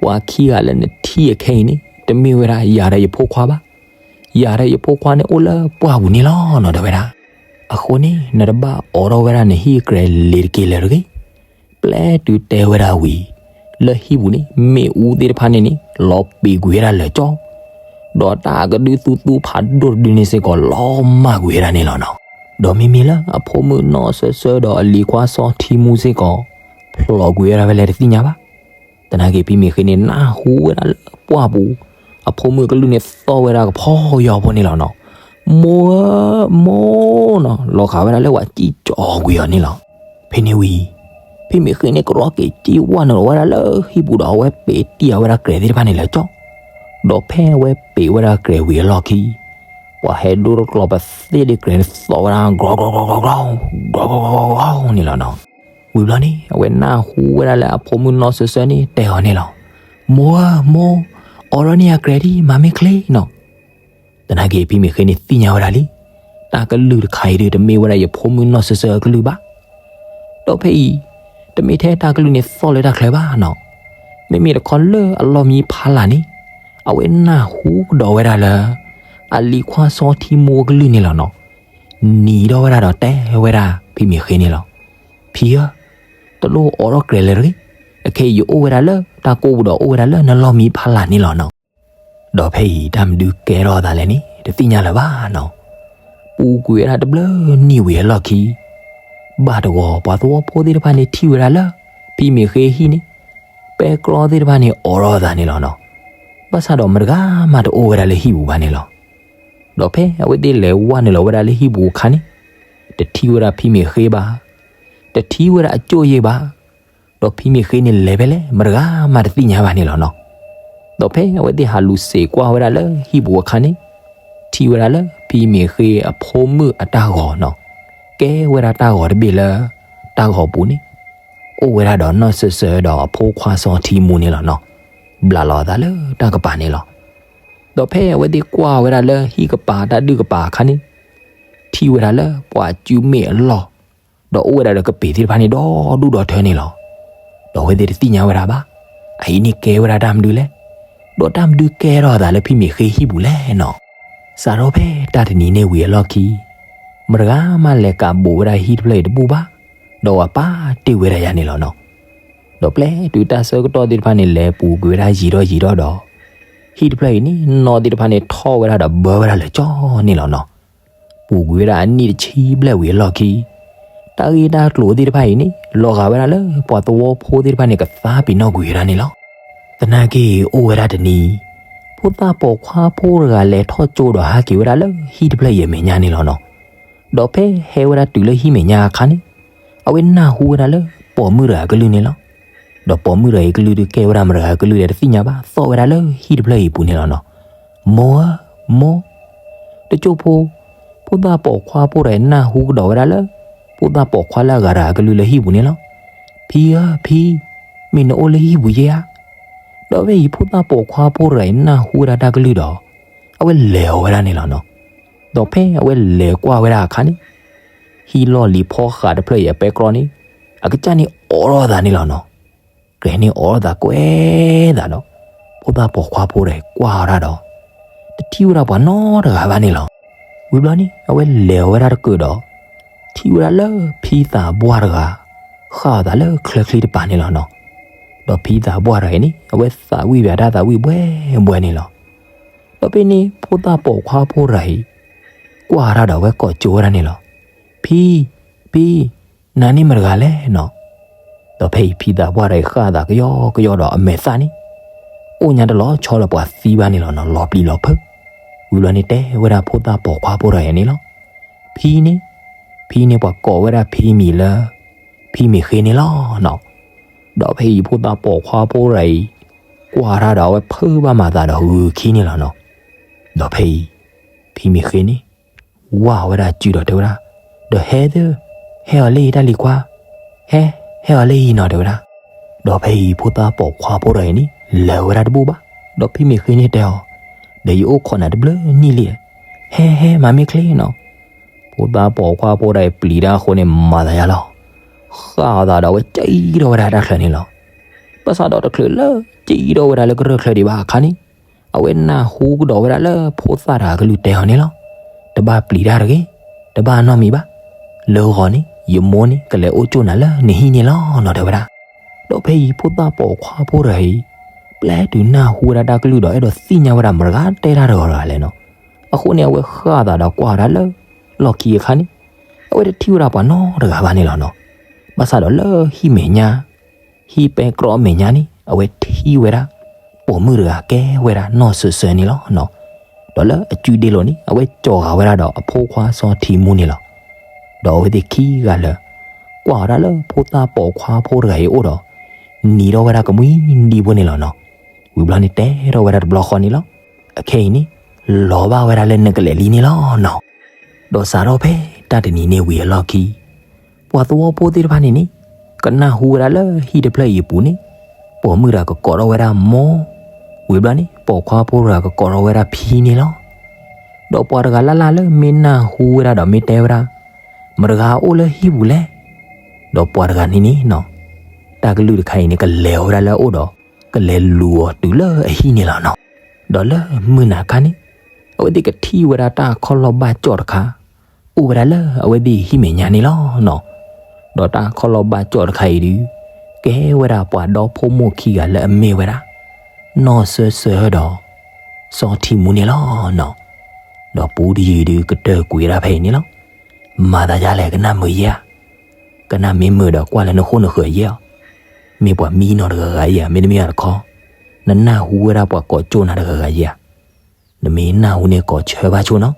ပှၤခံဂၤလၢနထံၣ်အခဲအံၤန့ၣ် တမ့ၢ်ဝဲဒၣ်ယၤဒီးယဖိခွါဘၣ်. ယၤဒီးယဖိခွါန့ၣ်အိၣ်လၢပှၢ်ပူၤန့ၣ်လီၤနီၤ တဲဝဲဒၣ်. အဃိန့ၣ် နတဘၣ်အိးထီၣ်ဝဲဒၣ်နဟံၣ်ကြဲးလ့ၤတက့ၢ်လၢၤတဂ့ၤ. ပျဲတုၤတဲဝဲဒၣ်ဝံၤ လၢဟံၣ်ပူၤန့ၣ် မ့ၣ်အူသ့ၣ်တဖၣ်န့ၣ်န့ၣ် လီၤပံာ်ကွံာ်ဝဲဒၣ်လၢာ်ကၠီ, ဒီးတၢ်ကဒုသူသူဖးဒိၣ်တဒုန့ၣ်စ့ၢ်ကီး လီၤမၢ်ကွံာ်ဝဲဒၣ်န့ၣ်လီၤနီၤ. ဒီးမ့မ့ၢ်လၢအဖိမုၣ်နီၢ်စၢၤစၢၤဒီးအလံၤခွါစီၤထံမူစ့ၢ်ကီး ဖျိးကွံာ်ဝဲဒၣ်ဖဲလဲၣ်တသ့ၣ်ညါဘၣ်. သနာ်က့ဖံမ့ၢ်ဃ့န့ၣ် နၢ်ဟူဝဲဒၣ်လၢပှၢ်ပူၤ အဖိမုၣ်ကလုၢ်န့ၣ်သီၣ်ဝဲဒၣ်ကဖီယီၤဖိန့ၣ်လီၤနီၤ. မိၢ်ဧၢ, မိၢ်နီၤ, လီၤဂာ်ဝဲဒၣ်လၢပှၤစံၣ်ကၠီၤကွံာ်အီၤန့ၣ်လီၤ. ဖဲန့ၣ်ဝံၤ ဖံမ့ၢ်ဃ့န့ၣ် ကရီက့ၤစံၣ်ဝဲနုာ်လီၤဝဲဒၣ်လၢဟံၣ်ပူၤဒီး အဝဲပ့ၤတံၢ်အဝဲဒၣ်ကြဲးသ့ၣ်တဖၣ်န့ၣ်လၢာ်ကၠီ, ဒီးဖဲအဝဲပ့ၤဝဲဒၣ်ကြဲးဝံၤအလီၢ်ခံ ပှၤဟဲဒိတကျီၤပသ့ၣ်ဒီးကြဲးန့ၣ်သီၣ်ဝဲဒၣ် ကြီၤကြီၤကြီၤန့ၣ်လီၤနီၤ. ဝံၤဘျီန့ၣ် အဝဲနၢ်ဟူဝဲဒၣ်လၢအဖိမုၣ်နီၢ်စၢၤစၢၤန့ၣ်တဲအီၤန့ၣ်လီၤ. မိၢ်ဧၢ, မိၢ်, အိးထီၣ်န့ၢ်ယၤကြဲးဒံး မၤမ့ၢ်ချ့နီၤ. သနာ်က့ဖံမ့ၢ်ဃ့န့ၣ်သ့ၣ်ညါဝဲဒၣ်လံ, တၢ်ကလုၢ်တခါအံၤဒုး တမ့ၢ်ဝဲဒၣ်ယဖိမုၣ်နီၢ်စၢၤစၢၤအကလုၢ်ဘၣ်. ဒီးဖဲအံၤ တမ့ၢ်ထဲတၢ်ကလုၢ်န့ၣ်သီၣ်လၢတၢ်ချၢဘၣ်နီၤ. မ့မ့ၢ်တခီလၢအလီၢ်မံဖးလာ်န့ၣ် အဝဲနၢ်ဟူကဒီးဝဲဒၣ်လၢ အလံၤခွါစီၤထံမူအကလုၢ်န့ၣ်လီၤနီၤ. နံၤထီၣ်ဝဲဒၣ်ဒီးတဲဝဲဒၣ်ဖံမ့ၢ်ဃ့န့ၣ်လီၤ. ဖံဧၢ, တလိၣ်အိးထီၣ်ကြဲးလၢၤတဂ့ၤ. အခဲအံၤယအိၣ်ဝဲဒၣ်လၢတၢ်ကိၢ်ပူၤဒီးအိၣ်ဝဲဒၣ်လၢနလီၢ်မံဖးလာ်န့ၣ်လီၤနီၤ. ဒီးဖဲအံၤတၢ်မနုၤကဲထီၣ်အသးလဲၣ်န့ၣ် တသ့ၣ်ညါလၢၤဘၣ်နီၤ. ပူၤကွံာ်ဝဲဒၣ်တဘျုးနံၣ်ဝံၤအလီၢ်ခံ ဘၣ်တဂီၤ ပှၤသဝီဖိသ့ၣ်တဖၣ်န့ၣ်ထံၣ်ဝဲဒၣ်လၢ ဖံမ့ၢ်ဃ့ဟံၣ်န့ၣ် ပဲတြီသ့ၣ်တဖၣ်န့ၣ်အိးထီၣ်အသးန့ၣ်လီၤနီၤ. ဘၣ်ဆၣ်ဒီးမတဂၤမးတအိၣ်ဝဲဒၣ်လၢဟံၣ်ပူၤဘၣ်န့ၣ်လီၤ. ဒီးဖဲအဝဲသ့ၣ်လဲၤဝဲနုာ်လီၤဝဲဒၣ်လၢဟံၣ်ပူၤအခါန့ၣ် တထံၣ်ဝဲဒၣ်ဖံမ့ၢ်ဃ့ဘၣ်, တထံၣ်ဝဲဒၣ်အကၠိၣ်ယ့ၢ်ဘၣ်. ဒီးဖံမ့ၢ်ဃ့န့ၣ်လဲၤဖဲလဲၣ် မတဂၤမးတသ့ၣ်ညါဘၣ်န့ၣ်လီၤနီၤ. ဒီးဖဲအဝဲသ့ၣ်ဟးလူၤစ့ၢ်ကွၢ်ဝဲဒၣ်လၢဟံၣ်ပူၤအခါန့ၣ် ထံၣ်ဝဲဒၣ်လၢဖံမ့ၢ်ဃ့အဖိမုၣ်အတၢ်ဂီၤနီၤ, ကဲဝဲဒၣ်တၢ်ဂီၤတဘ့ၣ်လၢ တၢ်ဂီၤပူၤန့ၣ် အိၣ်ဝဲဒၣ်ဒီးနီၢ်စၢၢ်စၢၢ်ဒီးအဖိခွါစီၤထံမူန့ၣ်လီၤနီၤ. ဘျးလီၤအသးလၢတၢ်ကပၤန့ၣ်လီၤ. ဒီးဖဲအဝဲသ့ၣ်ကွၢ်ဝဲဒၣ်လၢဟံၣ်ကပၤတၢ်ဒုးကပၤအခါန့ၣ် ထံၣ်ဝဲဒၣ်လၢပှၤစုမ့ၣ်အလီၢ် ဒီးအိၣ်ဝဲဒၣ်ဒီးကပ့ၤသ့ၣ်တဖၣ်န့ၣ်ဒီဒူၣ်ဒီထၢန့ၣ်လီၤ. ဒီးအဝဲသ့ၣ်တသ့ၣ်ညါဝဲဒၣ်ဘၣ်, အအံၤန့ၣ်ကဲဝဲဒၣ်တၢ်မနုၤလဲၣ်, ဒီးတၢ်မနုၤကဲထီၣ်အသးလၢဖံမ့ၢ်ဃ့ဟံၣ်ပူၤလဲၣ်နီၤ. စးထီၣ်ဖဲတၢ်တနံၤန့ၣ်ဝံၤအလီၢ်ခံ မတဂၤမးလဲၤကးဘူးဝဲဒၣ်ဟံၣ်တဖျၢၣ်အံၤတဘူၣ်ဘၣ်, ဒီးဝဲပာ်တ့ၢ်ဝဲဒၣ်ယၤန့ၣ်လီၤနီၤ. ဒီးပျဲတုၤတၢ်ဆၢကတီၢ်သ့ၣ်တဖၣ်န့ၣ် လဲၤပူၤကွံာ်ဝဲဒၣ်ယံာ်ထီၣ်ယံာ်ထီၣ်ဒီး ဟံၣ်တဖျၢၣ်အံၤန့ၣ် နီၢ်သ့ၣ်တဖၣ်န့ၣ်ထီၣ်ဝဲဒၣ်ဒီးဘၢဝဲဒၣ်လၢာ်ကၠီန့ၣ်လီၤနီၤ. ပူၤကွံာ်ဝဲဒၣ်အနံၣ်တဆံဘျဲၣ်ဝံၤအလီၢ်ခံ တၢ်ဂ့ၢ်တၢ်ကျိၤသ့ၣ်တဖၣ်အံၤန့ၣ် လီၤဂာ်ဝဲဒၣ်လၢပှၤသဝီဖိသ့ၣ်တဖၣ်န့ၣ် ကသါပ့ၤနီၣ်ကွံာ်ဝဲဒၣ်န့ၣ်လီၤ. သနာ်က့အိၣ်ဝဲဒၣ်တနံၤ ဖိသၣ်ပိာ်ခွါဖိတဂၤလဲၤထီၣ်ကၠိဒီးဟဲက့ၤဝဲဒၣ်လၢဟံၣ်တဖျၢၣ်အံၤအမဲာ်ညါန့ၣ်လီၤနီၤ. ဒီးဖဲဟဲဝဲဒၣ်တုၤလၢဟံၣ်မဲာ်ညါအခါန့ၣ် အဝဲနၢ်ဟူဝဲဒၣ်လၢပိာ်မုၣ်တဂၤအကလုၢ်န့ၣ်လီၤ. ဒီးပိာ်မုၣ်တဂၤအံၤအကလုၢ်ဒုးကဲဝဲဒၣ်မတၤတဂၤအကလုၢ်လဲၣ်တသ့ၣ်ညါဘၣ် သီၣ်ဝဲဒၣ်လၢဟံၣ်တဖျၢၣ်အံၤအပူၤန့ၣ်လီၤနီၤ. မိၢ်ဧၢ, မိၢ်, တကၠိၢ်ဖိ, ဖိသၣ်ပိာ်ခွါဖိတဂၤအံၤနၢ်ဟူကဒီးဝဲဒၣ်လၢ ဖိသၣ်ပိာ်ခွါလၢအဂၤတဂၤအကလုၢ်လၢဟံၣ်ပူၤန့ၣ်လီၤ. ဖံဧၢ, ဖံ, မ့ၢ်နအိၣ်လၢဟံၣ်ပူၤယဲဧါ. ဒီးဖဲအံၤဖိသၣ်ပိာ်ခွါဖိတဂၤအံၤ နၢ်ဟူဝဲဒၣ်တၢ်ကလုၢ်ဒီး အဝဲလဲၤအီၤဝဲဒၣ်န့ၣ်လီၤနီၤ. ဒီးဖဲအဝဲလဲၤကွၢ်ဝဲဒၣ်အခါန့ၣ် ဟံၣ်လီၢ်လံၤဖီဃးတဖျၢၣ်အံၤအပဲတြီန့ၣ် အကစၢ်န့ၣ်အိးထီၣ်အသးန့ၣ်လီၤနီၤ. ကဲန့ၣ်အိးထီၣ်သးကွဲးသးဒီး ဖိသၣ်ပိာ်ခွါဖိတဂၤအံၤကွၢ်အီၤဒၣ်ဒီး တထံၣ်ဝဲဒၣ်ပှၤနီတဂၤဘၣ်န့ၣ်လီၤ. ဝံၤဘျီန့ၣ် အဝဲလဲၤအီၤဝဲဒၣ်တကၢၢ်ဒီး ထံၣ်ဝဲဒၣ်လၢဖံသးပှၢ်တဂၤ ဃၣ်အီၤသးလၢချၢချံတပၤန့ၣ်လီၤနီၤ. ဒီးဖံသးပှၢ်တဂၤအံၤန့ၣ် အဝဲသးဝံၣ်ပၠးတၢ်သးဝံၣ်ဘှဲဘှဲန့ၣ်လီၤ. ဒီးဖဲန့ၣ် ဖိသၣ်ပိာ်ခွါဖိတဂၤအံၤ ကွၢ်အီၤဒၣ်ဒီးအဝဲကိးကၠိဝဲဒၣ်န့ၣ်လီၤ. ဖံ, ဖံ, နၤန့ၣ်မတၤတဂၤလဲၣ်နီၤ. ဒီးဖဲအံၤဖံသးပှၢ်တဂၤအံၤဃၣ်အသးကယီကယီဒီးအမဲာ်သၣ်န့ၣ် အိၣ်ညါတလီၤဆီလၢပှၤသံဘၣ်န့ၣ်လီၤနီၤ လီၤပျံၤလီၤဖုး. ဝံၤဘျီန့ၣ်တဲဝဲဒၣ်ဖိသၣ်ပိာ်ခွါဖိတဂၤအံၤန့ၣ်လီၤ. ဖံန့ၣ်, ဖံန့ၣ်ပှၤကိးဝဲဒၣ်ဖံမံၤလၢ ဖံမ့ၢ်ဃ့န့ၣ်လီၤနီၤ. ဒီးဖဲအံၤဖိသၣ်ပိာ်ခွါဖိတဂၤအံၤ ကွၢ်အီၤဒၣ်ဒီးအဝဲဖုးဘၣ်မၤသးဒီးဂုာ်ခံန့ၣ်လီၤနီၤ. ဒီးဖဲအံၤ ဖံမ့ၢ်ဃ့န့ၣ် ဝၢ်ဝဲဒၣ်စုဒီးတဲဝဲဒၣ်, ဒီးဟဲသၢ, ဟဲအီၤလၢအံၤတၢ်လံၤခွါ, ဟဲ, ဟဲအီၤလၢအံၤနီၤ တဲဝဲဒၣ်. ဒီးဖဲအံၤဖိသၣ်ပိာ်ခွါဖိတဂၤအံၤန့ၣ် လဲၤဝဲဒၣ်တဘူၣ်ဘၣ်. ဒီးဖံမ့ၢ်ဃ့န့ၣ်တဲအီၤ, ဒီးယအိၣ်ခိးနၤတဘျုးနံၣ်လံ, ဟဲဟဲမၤမ့ၢ်ချ့နီၤ. ဖိသၣ်ပိာ်ခွါဖိတဂၤအံၤပျံၤတၢ်အဃိန့ၣ် မၤသးယါလီၤ. ဃၣ်အီၤသးဒီးအဝဲကံထီၣ်ဝဲဒၣ်တၢ်ချၢန့ၣ်လီၤ. ဘၣ်ဆၣ်ဒီးတချုးလၢကံထီၣ်ဝဲဒၣ်လၢကရၢၢ်ချၢဒံးဘၣ်အခါန့ၣ် အဝဲနၢ်ဟူကဒီးဝဲဒၣ်လၢဖိသၣ်တဂၤကလုၢ်တဲအီၤန့ၣ်လီၤ. တဘၣ်ပျံၤတၢ်တဂ့ၤ, တဘၣ်နီတမံၤဘၣ်. လၢဂီၤန့ၣ် ယမိၢ်န့ၣ် ကလဲၤအိၣ်ကၠိနၤလၢနဟံၣ်န့ၣ်လီၤနီၤ တဲဝဲဒၣ်. ဒီးဖဲအံၤဖိသၣ်ပိာ်ခွါဖိတဂၤအံၤ ပျဲတုၤနၢ်ဟူဝဲဒၣ်တၢ်ကလုၢ်ဒီး အဲၣ်ဒိးသ့ၣ်ညါဝဲဒၣ်မတၤတဂၤတဲတၢ်တဂၤတဂၤလဲၣ်နီၤ. အဃိန့ၣ် အဝဲဃၣ်အသးဒီးကွၢ်ဝဲဒၣ်လၢ လီၢ်ခံအခါန့ၣ် အဝဲတထံၣ်ဝဲဒၣ်ပှၤနီတဂၤဘၣ်န့ၣ်လီၤနီၤ. ဘၣ်ဆၣ်ဒီးလၢဟံၣ်မဲာ်ညါ ဟံၣ်ပဲတြီအမဲာ်ညါန့ၣ် အဝဲထံၣ်ဝဲဒၣ် ပိာ်မုၣ်တဂၤကဲဝဲဒၣ်နီၢ်စၢၤစၢၤန့ၣ်လီၤနီၤ. ဒီးလၢအစုဒ့လိၤန့ၣ် အဝဲကၠီၤဂာ်ဝဲဒၣ်ဒီးအဖိခွါစီၤထံးမူန့ၣ်လီၤ. ဒီးအဝဲသ့ၣ်ခံဂၤလၢာ် ကွၢ်ဝဲဒၣ်လၢဖိသၣ်ပိာ်ခွါဖိတဂၤအံၤအိၣ်ဒီး နံၤထီၣ်ဝဲဒၣ်ကမှံဒံဖိန့ၣ်လီၤနီၤ. ဝံၤဘျီန့ၣ်တဲထီၣ်ဝဲဒၣ်တဘျီဃီန့ၣ်လီၤ. အခဲအံၤန့ၣ် လီၤဘၣ်ဝဲဒၣ်လၢနကလဲၤလံန့ၣ်လီၤနီၤ. ဒီးစးထီၣ်ဖဲတၢ်တနံၤန့ၣ်ဝံၤအလီၢ်ခံ ပှၤသဝီဖိသ့ၣ်တဖၣ်န့ၣ်န့ၣ် ကနၢ်ဟူဝဲဒၣ်လၢဟံၣ်တဖျၢၣ်အံၤအပူၤန့ၣ် ပိာ်မုၣ်တဂၤကကိးထီၣ်ဝဲဒၣ်မိၢ်, ဝံၤဘျီန့ၣ် ပိာ်ခွါဖိတဂၤကကိးထီၣ်ဝဲဒၣ်ဖံန့ၣ်လီၤ. ဒီးပှၤတဂၤလၢ်လၢ်လၢမ့ၢ်နၢ်ဟူဝဲဒၣ်ဒီးမ့ၢ်တဲဝဲဒၣ် မတၤတဂၤအိၣ်လၢဟံၣ်ပူၤလဲၣ်. ဒီးပှၤတဂၤန့ၣ်န့ၣ်နီၤ တၢ်ကလုၢ်တခါအံၤန့ၣ် ကလဲၤဝဲဒၣ်လၢအအိၣ်ဒီး ကလဲၤလူၤအီၤတုၤလၢအဟံၣ်န့ၣ်လီၤနီၤ. ဒီးလၢမုၢ်နၤခါန့ၣ် အဝဲသ့ၣ်ကထံၣ်ဝဲဒၣ်တၢ်ခီၣ်လီၢ်ဘၣ်ကၠီၣ်တခါ အိၣ်ဝဲဒၣ်လၢအဝဲသ့ၣ်ဟံၣ်မဲာ်ညါန့ၣ်လီၤနီၤ. ဒီးတၢ်ခီၣ်လီၢ်ဘၣ်ကၠီၣ်တခါအံၤဒုး ကဲဝဲဒၣ်ပှၤဒီဖိမိၢ်ခံဂၤလၢအမ့ၢ်ဝဲဒၣ် နီၢ်စၢၤစၢၤဒီး စီၤထံးမူန့ၣ်လီၤနီၤ. ဒီးပူတယုၢ်ဒုးကတၢၢ်ကွံာ်ဝဲဒၣ်ဖဲအံၤန့ၣ်လီၤ. မၤသးဒ်လဲၣ် ကနၣ်မုာ်ယဲဧါ. ကနၣ်မ့ၢ်မုာ်ဒီးကွၢ်လၢနဃိနဃၢၤယဲဧါ. မ့ၢ်ပှၤမံနီၤတဂၤဂၤယဲဧါ, မ့တမ့ၢ်တခီ နနၢ်ဟူဝဲဒၣ်ပှၤကိးကၠိနၤတဂၤဂၤယဲဧါ. နမ့ၢ်နၢ်ဟူန့ၣ်ကိးဆၢဘၣ်ဆိနီၤ.